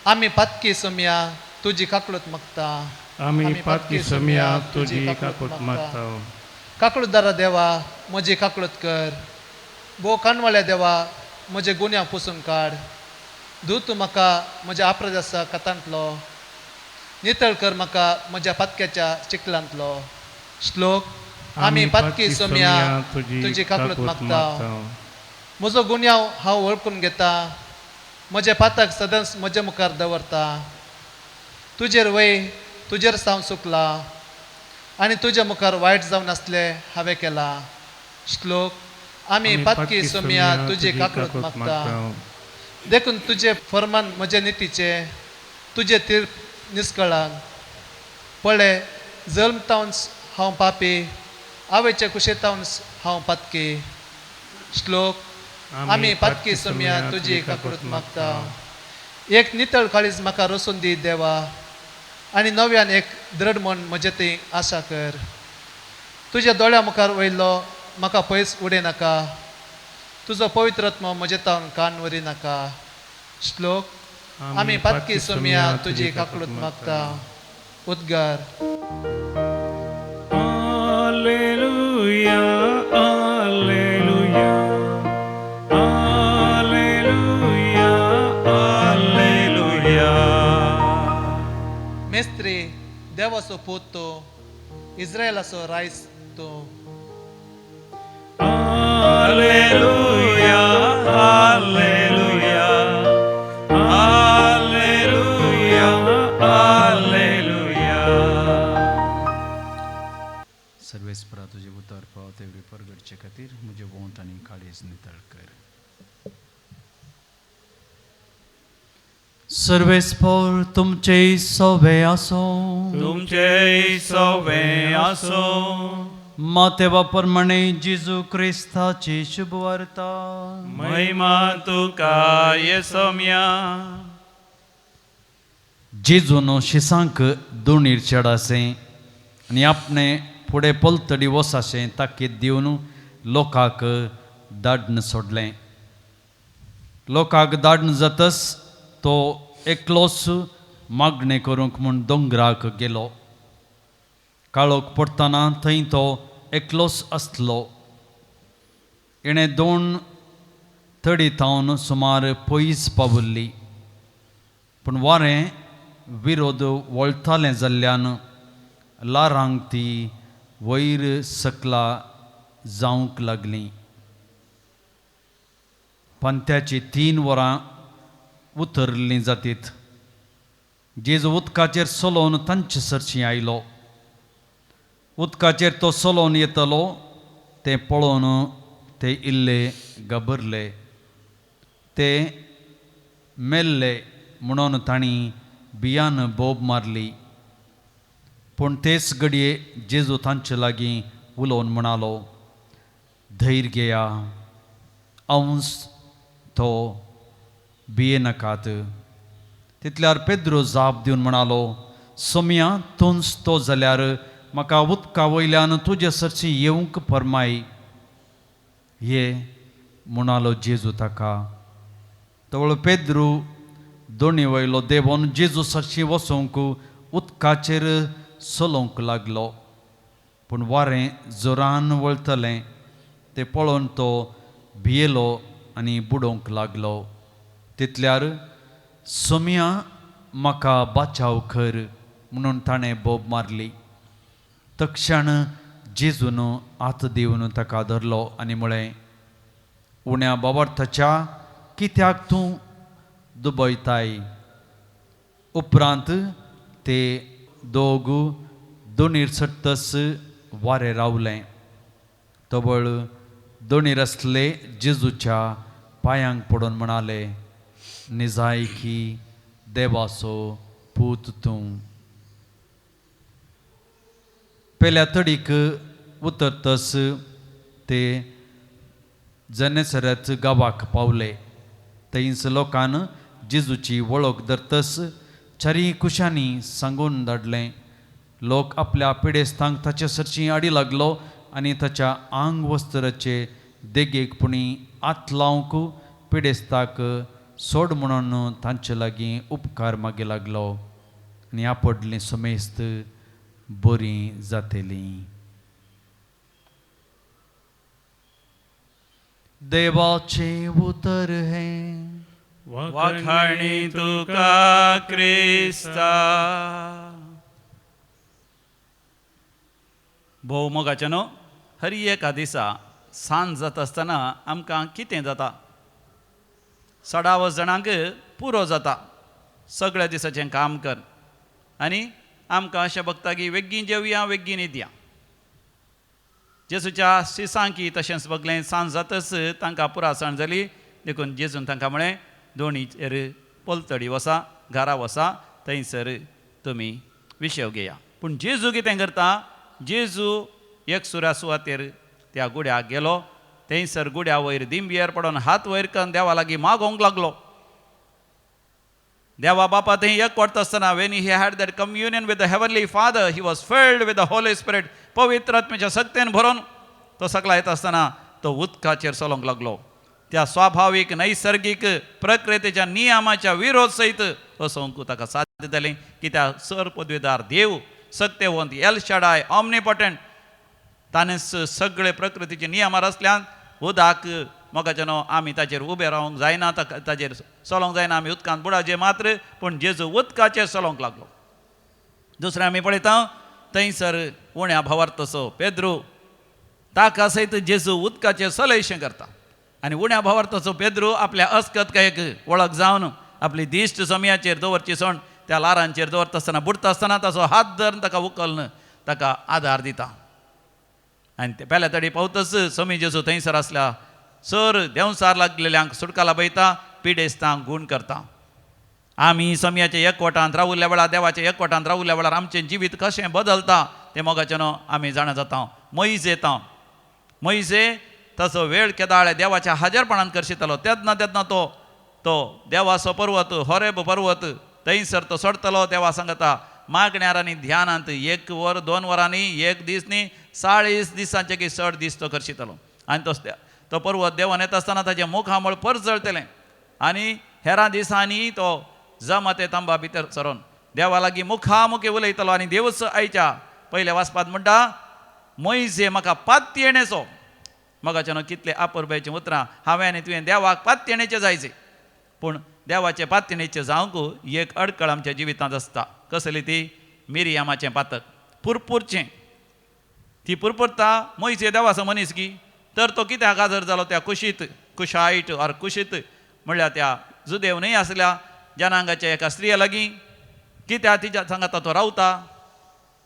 आमी पातकी सोमया तुजी काकळूत मागता. आमी पातकी सोमया तुजी काकूत मागता. काकळूतदारा देवा, म्हजी काकळूत कर. भोव काणवाळ्या देवा, म्हजे गुन्यांव पुसून काड. धू तूं म्हाका म्हज्या अपराधाच्या कथांतलो, नितळ कर म्हाका म्हज्या पातक्याच्या चिखलांतलो. श्लोक. आमी पातकी सोमया तुजी काकळूत मागता. म्हजो गुन्यांव हांव वळखून घेता. म्हजें पातक सदांच म्हज्या मुखार दवरता. तुजेर वय तुजेर हांव चुकला आनी तुज्या मुखार वायट जावन आसलें हांवें केलां. श्लोक. आमी पातकी सोमया तुजी काकळूत मागता. देखून तुजें फर्मान म्हजे नितीचें, तुजें तीर्प निस्कळान. पळय, जल्म तावन्स हांव पापी, आवयचे कुशेतावन्स हांव पातकी. श्लोक. आमी पातकी सोमया तुजी काकळूत मागता. एक नितळ काळीज म्हाका रसून दी देवा, आनी नव्यान एक दृढ मन म्हजे थंय आशा कर. तुज्या दोळ्या मुखार वयलो म्हाका पयस उडय नाका. तुजो पवित्र आत्मो म्हजे तावन कान वरी नाका. श्लोक. आमी पातकी सोमया तुजी काकळूत मागता. उद्गार. Alleluia, Alleluia, Alleluia, Alleluia. Mestri, देवाचो पूत तूं, इस्रायलाचो रायस तूं. Alleluia, Alleluia, Alleluia, Alleluia. सर्वेस्परा तुजें उतर पाव तेवरी परगटचे खातीर म्हजें वोंठ आनी काळीज नितळ कर. सर्वेस्पर तुमचे सोबे आसो. तुमचे सवे आसो. मातेवा प्रमाणे जेजू क्रिस्ताची शुभवार्ता. महिमा तुका येसोम्या. जेजून शिसांक दोणीर चेडासे आनी आपणे फुडें पलतडी वसाशें ताकीद दिवन लोकांक दाडण सोडलें. लोकांक दाडण जातच तो एकलोच मागणें करूंक म्हूण दोंगराक गेलो. काळोख पडटना थंय तो एकलोच आसलो. हेणें दोन तडी थावन सुमार पयस पाविल्ली, पूण वारें विरोध वळटालें जाल्ल्यान ल्हारांक ती वयर सकला जावंक लागली. पंत्याची 3 वरां उतरलीं जातीत. जेजू उदकाचेर चलोवन तांचे सरशी आयलो. उदकाचेर तो चलोवन येतलो तें पळोवन ते इल्ले घाबरले. ते मेल्ले म्हणून तांणी भियान बोब मारली. पूण तेच घडये जेजू तांचे लागीं उलोवन म्हणालो, धैर्य घेया, हांवच तो, भियेनाकात. तितल्यार पेद्रू जाप दिवन म्हणालो, सोमया तूंच तो जाल्यार म्हाका उदका वयल्यान तुजे सरशी येवंक फर्माय. ये म्हणालो जेजू ताका. तवळ पेद्रू दोणी वयलो देंवोन जेजू सरशी वचूंक उदकाचेर चलोवंक लागलो. पूण वारें जोरान वळतलें तें पळोवन तो भियेलो आनी बुडोवंक लागलो. तितल्यार सोमया म्हाका बाचाव कर म्हणून ताणें बोब मारली. तक्षण जेजून हात दिवन ताका धरलो आनी म्हळें, उण्या बाबार्थाच्या कित्याक तूं दुबयताय. उपरांत ते दोग दोणीर चडटच वारें रावलें. तवळ दोणीर आसले जेजूच्या पांयांक पडून म्हणाले, निजायकी देवाचो पूत तूं. पेल्या तडीक उतरतच ते जनेसरत गांवाक पावले. थंयच लोकान जेजूची वळख धरतच चारी कुशांनी सांगून धाडलें. लोक आपल्या पिडेस्तांक ताचे सरशी आडी लागलो आनी ताच्या आंग वस्त्राचे देगेक पुणी हात लावंक पिडेस्ताक सोड म्हणून तांचे लागीं उपकार मागी लागलो आनी आपडलीं समेस्त बरीं जातलीं. देवाचें उतर हें. वाखाणी तुका क्रिस्ता. भोव मोगाचें न्हू, हर एका दिसा सांज जाता आसतना आमकां कितें जाता, सडावस जाणांक पुरो जाता सगळ्या दिसाचें काम कर आनी आमकां अशें बगता की वेगीन जेवया वेगीन न्हिदया. जेजूच्या शिसांकी तशेंच बगलें. सांज जातच तांकां पुरासण जाली देखून जेजून तांकां म्हळें, दोणीचेर पलतडी वसा, घरा वसा, थंयसर तुमी विशेव घेया. पूण जेजू कितें करता, जेजू एक सुऱ्या सुवातेर त्या गुड्याक गेलो. थंयसर गुड्या वयर दिंबयेर पडून हात वयर करून देवा लागीं मागोवंक लागलो. देवा बापा थंय एक वाडटा आसतना when he had that communion with the heavenly father he was filled with the holy spirit. पवित्र आत्म्याच्या शक्तेन भरून तो सकला येता आसतना तो उदकाचेर चलोवंक लागलो. त्या स्वाभावीक नैसर्गीक प्रकृतीच्या नियमाच्या विरोध सयत वचोंक ताका साध्य जालें की त्या सर पदवीदार देव सक्तेवंत एल शाडाय ऑमनीपोटंट ताणें सगळे प्रकृतीचे नियम आसल्यान उदक मोगाचें न्हू आमी ताचेर उबे रावंक जायना, ताचेर चलोवंक जायना, आमी उदकांत बुडाचे मात्र. पूण जेजू उदकाचेर चलोवंक लागलो. दुसरें आमी पळयता थंयसर उण्या भावार्थाचो पेद्रू ताका सयत जेजू उदकाचेर चलयशें करता आनी उण्या भावार्थाचो पेद्रू आपल्या अस्कतकायेक वळख जावन आपली दिश्ट समयाचेर दवरची सण त्या लारांचेर दवरता आसतना बुडटा आसतना ताचो हात धरून ताका उखलून ताका आदार दिता. आनी ते पेल्या तडी पावतच समी जेजू थंयसर आसल्या सर देंवसार लागलेल्यांक सुटका लाभयता, पिडेस्तांक गूण करता. आमी समयाच्या एकवटांत रावुल्ल्या वेळार, देवाच्या एकवटांत रावुल्ल्या वेळार आमचें जिवीत कशें बदलता तें मोगाचें न्हू आमी जाणा जाता. मैज येता, मैजे ताचो वेळ केदाळे देवाच्या हाजरपणान करशितालो. तेन्ना तेन्ना तो तो देवाचो पर्वत होरेब पर्वत थंयसर तो सोडतलो. देवा सांगता मागण्यार आनी ध्यानांत 1 वर 2 वरांनी 1 दीस न्ही 40 दिसांचे की चड दीस तो करशितालो. आनी तो तो पर्वत देवान येता आसतना ताचें मुखामळ परजळटलें आनी हेरां दिसांनी तो जमाते तांबा भितर सरोन देवा लागीं मुखामुखी उलयतलो. आनी देवच आयच्या पयल्या वाचपांत म्हणटा, मैजे म्हाका पातयेणेचो. मोगाचें न्हू कितले आपुरबायचीं उतरां. हांवें आनी तुवें देवाक पातयेणेचें जायचें, पूण देवाचें पातयेणेचें जावंक एक अडकळ आमच्या जिवितांत आसता. कसली ती? मिरयामाचें पातक, पुरपुरचें. ती पुरपुरता मैजे देवाचो मनीस की तर तो कित्याक हाजर जालो त्या कुशीत, कुशायट ऑर कुशीत म्हणल्यार त्या जुदेव न्हय आसल्या जनांगाच्या एका स्त्रिया लागीं. कित्याक तिच्या सांगाता तो रावता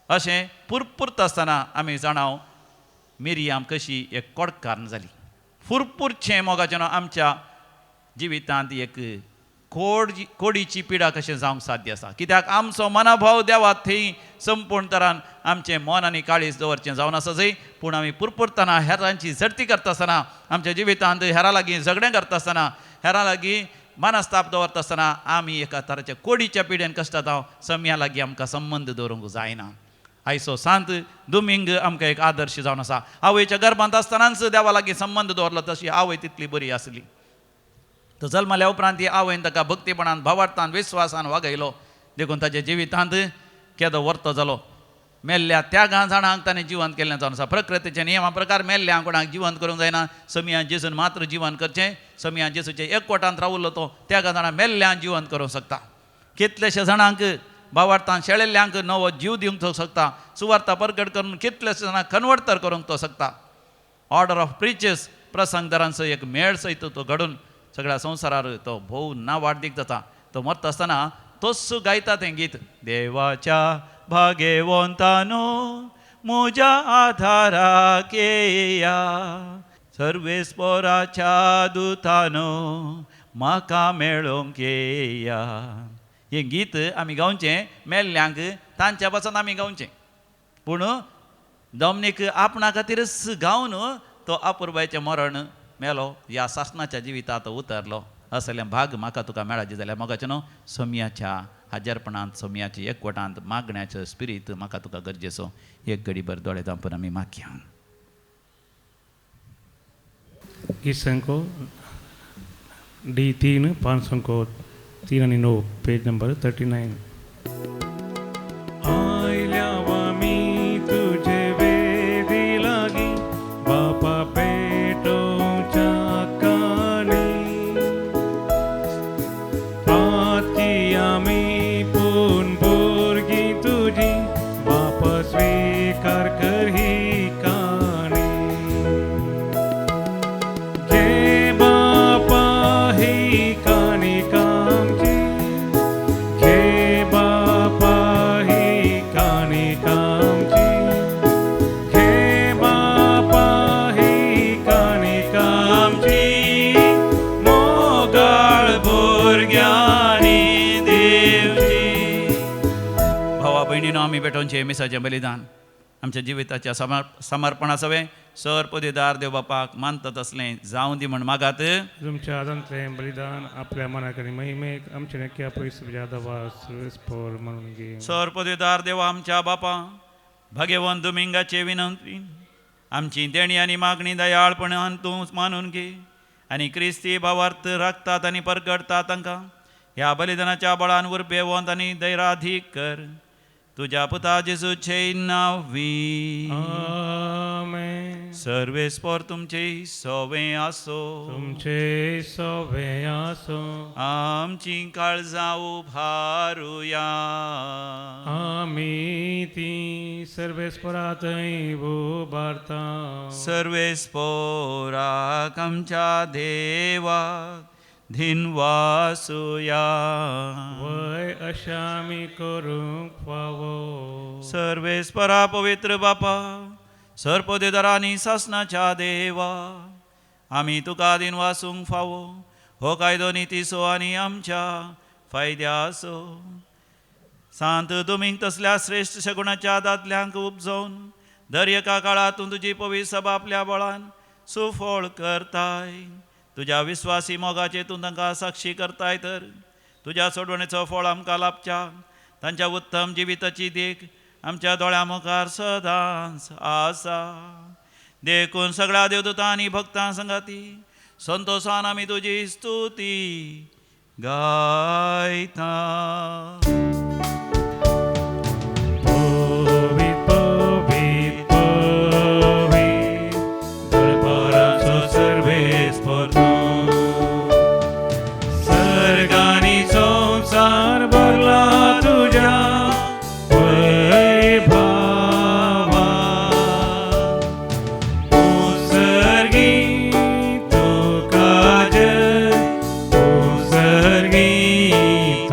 अशें पुरपुरता आसतना आमी जाणाव मिरियाम कशी एक कोडकान्न जाली. फुरपुरचें मोगाचें आमच्या जिवितांत एक कोडीची पिडा कशें जावंक साध्य आसा. कित्याक आमचो मनाभाव देवात थंय संपूर्ण तरान आमचें मन आनी काळीज दवरचें जावन आसा जंय, पूण आमी पुरपुरतना हेरांची झडती करता आसतना आमच्या जिवितांत हेरां लागीं झगडें करता आसतना हेरां लागीं मनस्ताप दवरता आसतना आमी एका तराच्या कोडीच्या पिडेन कश्टात हांव सम्या लागीं आमकां संबंद दवरूंक जायना. आयचो सांत दुमिंग आमकां एक आदर्श जावन आसा. आवयच्या गर्भांत आसतनाच देवा लागीं संबंद दवरलो तशी आवय तितली बरी आसली. तो जल्मल्या उपरांत ती आवयन ताका भक्तीपणान भावार्थान विस्वासान वागयलो देखून ताच्या जिवितांत केदो वर्तो जालो. मेल्ल्या त्यागां जाणांक ताणें जिवंत केल्लें जावन आसा. प्रकृतीच्या नियमा प्रकार मेल्ल्या कोणाक जिवंत करूंक जायना. समिया जेजून मात्र जिवन करचें. समिया जेजूचे एकवटांत रावलो तो त्यागां जाणां मेल्ल्यांक जिवंत करूंक शकता. कितलेशे जाणांक भावार्थान शेळेल्ल्यांक नवो जीव दिवंक तो शकता. सुवार्ता परगट करून कितलेशे जाणांक कन्वर्टर करूंक तो शकता. ऑर्डर ऑफ प्रिचेस प्रसंगदारांचो एक मेळ सयत तो घडून सगळ्या संवसारार तो भोव नावाडदीक जाता. तो मरता आसतना तोच गायता तें गीत, देवाच्या भागेवंतानो म्हज्या आधाराक येया, सर्वेस्पोराच्या दुतानो म्हाका मेळोंक येया. हें गीत आमी गावचें मेल्ल्यांक तांच्या पासून आमी गावचें, पूण डॉमनीक आपणा खातीरच गावन तो अपुरबायचें मरण मेलो ह्या सासणाच्या जिवितांत उतरलो. असलें भाग म्हाका तुका मेळाचें जाल्यार मोगाचें न्हू सोम्याच्या हाजरपणांत सोम्याच्या एकवटांत मागण्याचो स्पिरीत म्हाका तुका गरजेचो. एक घडीभर दोळे धांपून आमी मागया. गीत डी 3 503 आनी 9 पेज नंबर 39. आयल्या आमी तुजे वेदी लागीं बापा पेटोवच्या कानी, पातकी आमी पूण भुरगीं तुजी बापा स्विकार कर ही काणी. घे बापा ही काणी कामची, घे बापा ही काणी कामची, घे बापा ही काणी कामची, मोगाळ भुरग्यांनी दिवची. भावा भयणीनो आमी पेटोवचें मिसाचें बलिदान आमच्या जिविताच्या समर्पणा सवें सर पदेदार देव बापाक मानता तसलें जावं दी म्हण मागात. तुमच्या आदांतलें बलिदान आपल्या मनाक आनी महिमेक आमच्या नक्या पयस सर्वेस्पोर म्हणून घे. सर पदेदार देवा आमच्या बापा भाग्यवंत दुमिंगाचे विनंती आमची देणी आनी मागणी दयाळपणान तूं मानून घे आनी क्रिस्ती भावार्थ राखतात आनी परगडतात तांकां ह्या बलिदानाच्या बळान उर्बेवंत आनी दैराधीक कर. तुज्या पुता जेजूचे नांवी आमेन. सर्वेस्पोर तुमचे सोवे आसो, तुमचे सोवे आसो. आमची काळजां उभारुया, आमी ती सर्वेस्पोरा थंय उबारता. सर्वेस्पोराक आमच्या देवाक धिनवासुया, वय अशा आमी करूंक फावो. सर्वेस्परा पवित्र बापा सर्पदेदारांनी सासनाच्या देवा आमी तुका दिनवासूंक फावो. हो कायदो नितीचो आनी आमच्या फायद्याचो. सांत दुमींग तसल्या श्रेश्ठ शगुणाच्या दादल्यांक उपजोवन दर एका काळांत तुजी पवित्र सभा आपल्या बळान सुफळ करताय. तुज्या विस्वासी मोगाचे तूं तांकां साक्षी करताय तर तुज्या सोडवणेचो फळ आमकां लाभच्या तांच्या उत्तम जिविताची देख आमच्या दोळ्यां मुखार सदांच आसा. देखून सगळ्या देवदूतां आनी भक्तां संगाती संतोषान आमी तुजी स्तुती गायता.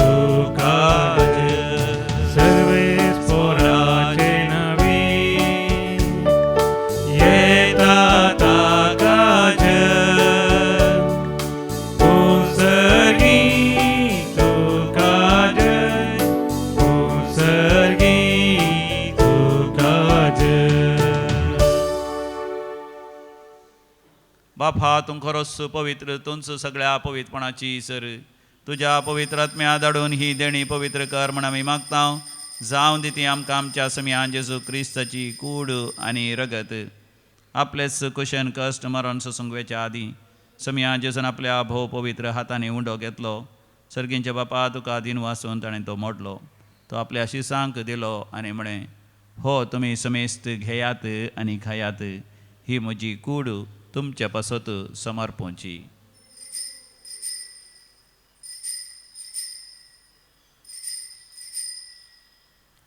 तुका जय, खरोच पवित्र तूंच सगळ्या पवित्रपणाची सर तुज्या पवित्र आत्म्या धाडून ही देणी पवित्र कर म्हण आमी मागता. जावं दी ती आमकां आमच्या समिया जेजू क्रिस्ताची कूड आनी रगत. आपलेच कुशन कश्ट मरण सोसूंक वेच्या आदीं समिया जेजून आपल्या भोव पवित्र हातांनी उंडो घेतलो. सर्गींच्या बापा तुका दिन वासून ताणें तो मोडलो. तो आपल्या शिसांक दिलो आनी म्हळें, हो तुमी समेस्त घेयात आनी खायात, ही म्हजी कूड तुमचे पासत समर्पूंची.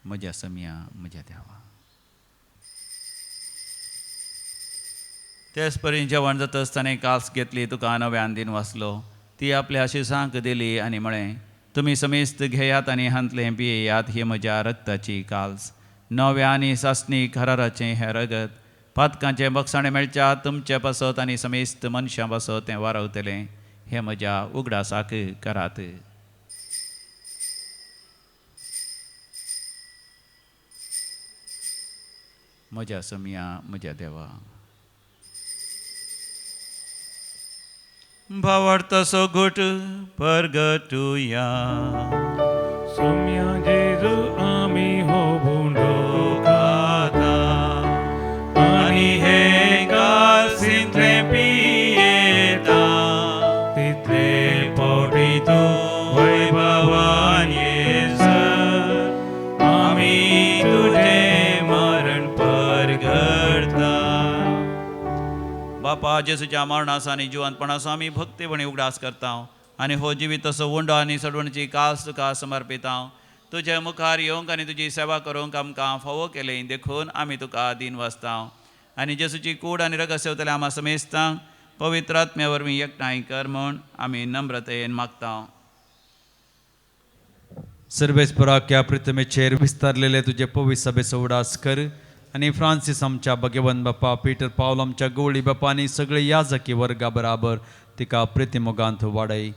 म्हज्या समिया म्हज्या देवा. तेच परी जेवण जातच ताणें कास घेतली, तुका नव्यान दिन वाचलो, ती आपल्या शिसांक दिली आनी म्हळें, तुमी समेस्त घेयात आनी हांतलें पियेयात, ही म्हज्या रक्ताची काल्स, नव्या आनी सासणी कराराचें हें रगत, पातकांचें बक्षाणें मेळच्या तुमचे पासत आनी समेस्त मनशां पासत तें वारवतलें, हें म्हज्या उगडासाक करात. म्हज्या समिया म्हज्या देवा. भावार्थाचो घोट परगटुया. सोम्या जेजू आमी हो भोंडो खाता आनी हे कासिंतलें पियेता, तितले पावटी तूं वैभवान येसर आमी तुजें मरण परगटता. बापा जेजूच्या मरणाचो आनी जिवंतपणाचो आमी भक्तीपणी उगडास करता आनी हो जिवीत असो उंडो आनी सडवणची कास तुका समर्पिता. तुजे मुखार येवंक आनी तुजी सेवा करूंक आमकां फावो केली देखून आमी तुका दीन वाचता आनी जेजूची कूड आनी रगत सेवतले आमा समेस्तांक पवित्र आत्म्या वरवीं एकठांय कर म्हूण आमी नम्रतेन मागता. सर्वेस्पराक ह्या प्रितमेचेर विस्तारलेले तुजे पवित्र सभेचो उगडास कर आनी फ्रांसीस आमच्या भगवंत बापा, पीटर पावल आमच्या गवळी बापा आनी सगळे याजकी वर्गा बराबर तिका प्रितीमोगांत वाडय.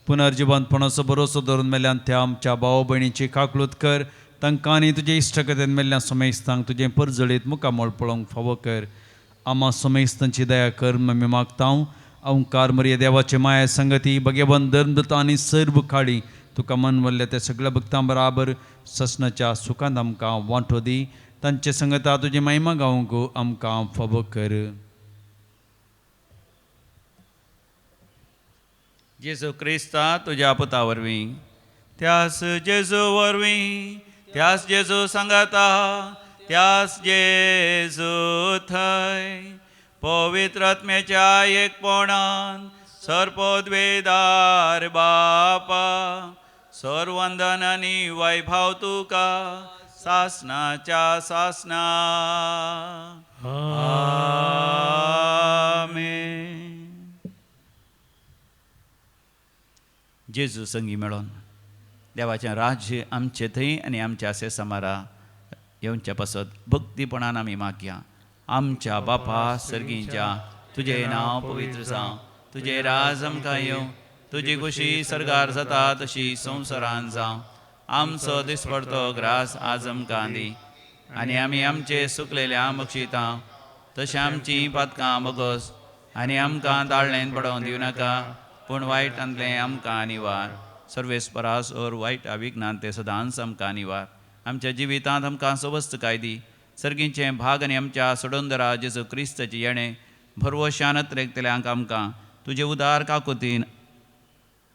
पुनर्जिवंतपणाचो भरोसो धरून मेल्यान त्या आमच्या भाव भयणीची काकलूत कर. तांकां आनी तुजे इश्टकतेन मेल्ल्या समेस्तांक तुजें परजळीत मुखामळ पळोवंक फावो कर. आमा समेस्तांची दया कर आमी मागता. ओंकार मरिये देवाचे माया संगती भगवंत धर्मदूत आनी सर्व काळी तुका मनवल्ल्या त्या सगळ्या भक्तां बराबर ससनाच्या सुखांत आमकां वांटो दी. तांचे संगता तुजी महिमा गावंक आमकां फावो कर. जेजू क्रिस्ता तुज्या पुता वरवीं, त्यास जेजू वरवीं, त्यास जेजू सांगाता, त्यास जेजू थंय पवित्र आत्म्याच्या एकपणान सर्पोद्वेदार बापा सर्वंदन आनी वैभव तुका सासनाच्या सासना. आमेन. जेजू संगी मेळोन देवाचें राज्य आमचे थंय आनी आमच्या सेसामारा येवच्या पासत भक्तीपणान आमी मागया. आमच्या बापा सर्गींच्या, तुजें नांव पवित्र जावं, तुजें राज आमकां येवं, तुजी खुशी सर्गार जाता तशी संवसारान जावं. आमचो दिसपडतो ग्रास आज आमकां दी आनी आमी आमचे सुकलेल्या बक्षिता तशें आमचीं पातकां बगस आनी आमकां ताळ्ळेन पडोवन दिवं नाका, पूण वायटांतलें आमकां निवार. सर्वेस्परास ओर वायट अविघ्नान ते सदांच आमकां निवार. आमच्या जिवितांत आमकां सवस्तकाय दी. सर्गींचें भाग आनी आमच्या सोडोंदरा जेजू क्रिस्ताचें येणें भरवशान अत्रेकतल्यांक आमकां तुजें उदार काकुतीन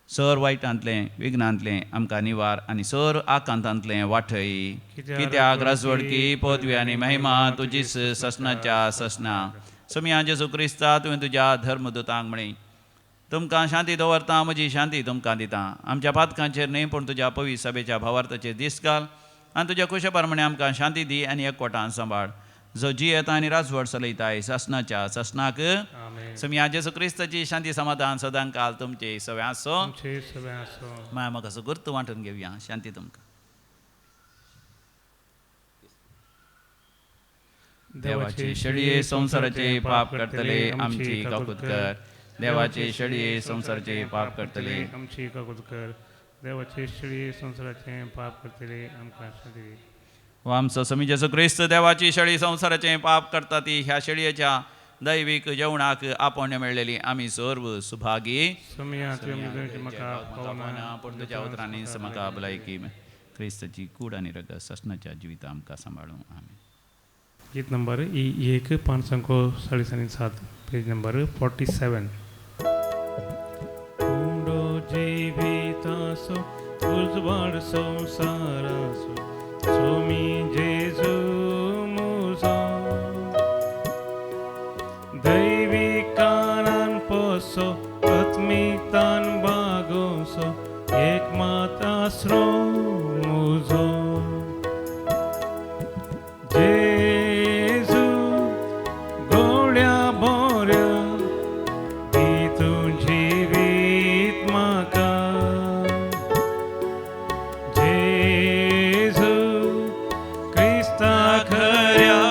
सर वायटांतलें विघ्नांतलें आमकां निवार आनी सर आकांतांतलें वाठय. कित्याक राजवडकी पदवी आनी महिमा तुजीच ससनाच्या ससना. समिया जेजू क्रिस्ता तुवें तुज्या धर्मदूतांक म्हळी, तुमकां शांती दवरता, म्हजी शांती तुमकां दिता. आमच्या पातकांचेर न्हय पूण तुज्या पवित्र सभेच्या भावार्थाचेर दीस घाल आनी तुज्या कुशे प्रमाणे आमकां शांती दी आनी एकवटान सांबाळ. जो जियेता आनी राजवट चलयताय सासनाच्या सासनाक. समिया जेजू क्रिस्ताची शांती समाधान सदां काल तुमचे सगळें आसो. माया म्हाका असो गुर्त वांटून घेवया. शांती तुमकां. देवाची शेळये संवसाराचे पाप करतले आमची काकूत कर. देवाचे शेळये संवसाराचे पाप करतले आमची काकूत कर. देवाचे शेळये संवसाराचे पाप करतले आमकां शांती दी. आमचो समी जेजू क्रिस्त देवाची शेळी संवसाराचें पाप करता ती ह्या शेळयेच्या दैवीक जेवणाक आपोवणें मेळ्ळेली आमी सर्व सुभागी. पूण तुज्या उतरांनी म्हाका भलायकी क्रिस्ताची कूड आनी रगत ससनाच्या जिविता आमकां सांबाळूं. आमेन. गीत नंबर 1 547, पेज नंबर 47. उंडो जिवितासो उजवाड संवसारासो सोमी जेजू मुजो दैविकानान पोसो आत्मिकतान बागोसो एक मात आसरो मुजो जेजू गोड्या बोऱ्या दी तूं जिवीत म्हाका जेजू क्रिस्ता खऱ्या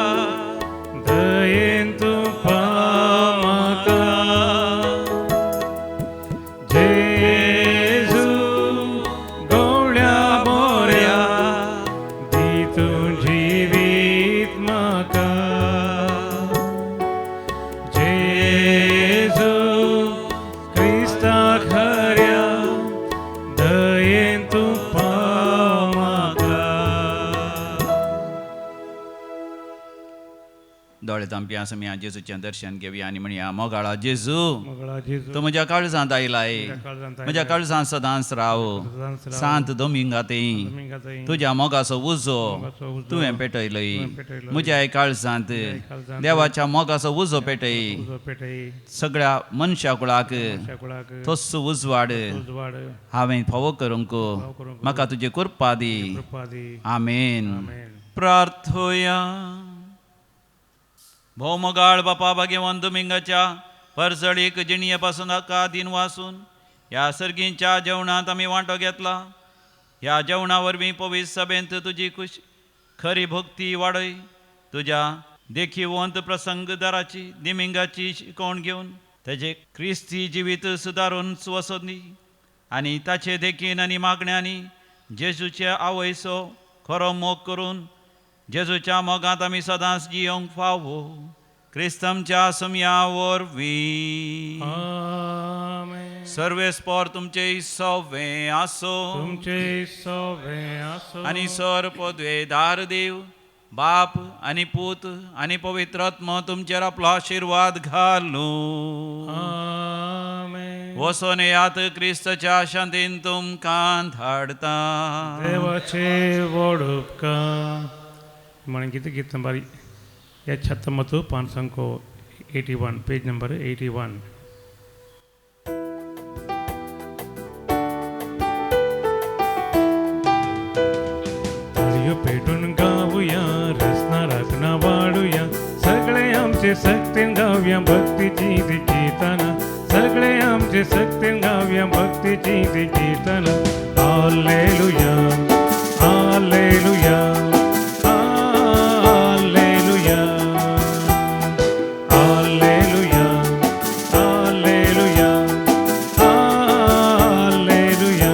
दयेन तूं पाव म्हाका जेजू गोड्या बोऱ्या दी तूं जिवीत म्हाका जेजू क्रिस्ता खऱ्या दयेन तूं पाव म्हाका. दोळे धांपया आमी जेजूचें दर्शन घेवया आनी म्हणया, मोगाळा जेजू, मोगाळा जेजू, तूं म्हज्या काळजांत आयलाय, म्हज्या काळजांत सदांच राव. सांत दोमिंगातय तुज्या मोगाचो उजो तुवें पेटयलय, म्हज्या काळजांत देवाच्या मोगाचो उजो पेटय. सगळ्या मनशा कुळाक तोच उजवाड हांवें फावो करूंक म्हाका तुजी कृपा दी. आमेन. प्रार्थोया. भोवमोगाळ बापा भाग्यवंत दोमिंगाच्या परजळीक जिणये पासून हाका दिन वासून ह्या सर्गींच्या जेवणांत आमी वांटो घेतला. ह्या जेवणा वरवीं पवित्र सभेंत तुजी खुश खरी भक्ती वाडय. तुज्या देखीवंत प्रसंगदाराची दिमिंगाची शिकवण घेवन ताजे क्रिस्ती जिवीत सुदारून वसोदी आनी ताचे देखीन आनी मागण्यांनी जेजूचे आवयचो खरो मोग करून जेजूच्या मोगांत आमी सदांच जियोंक फावो. क्रिस्तमच्या सुमया वरवीं. सर्वेस्पोर तुमचे सवे आसो, तुमचे सवे आसो, आनी सर पदवेदार देव बाप आनी पूत आनी पवित्र आत्मो तुमचेर आपलो आशिर्वाद घालूं. वसोन येयात, क्रिस्तच्या शांतीन तुमकां धाडता. देवाचे व्हड उपकार. म्हणून गीत गीत नंबर 79 581, पेज नंबर 81. ताळयो पेटून गावया, रसना राखणा वाडुया, सगळे आमचे सक्तीन गावया भक्तीची ती कीर्तनां, सगळे आमचे सक्तीन गावया भक्तीची ती कीर्तनां. Hallelujah, hallelujah, hallelujah, hallelujah, hallelujah, hallelujah.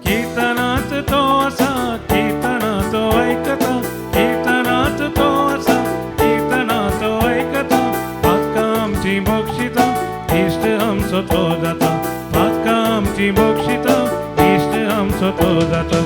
कीर्तनात तो आसा, कीर्तनात तो ऐकता, कीर्तनात तो आसा, कीर्तनात तो ऐकता. पातकां आमची बक्षिता, इश्ट आमचो तो जाता, पातकां आमची बक्षिता, इश्ट आमचो तो जाता.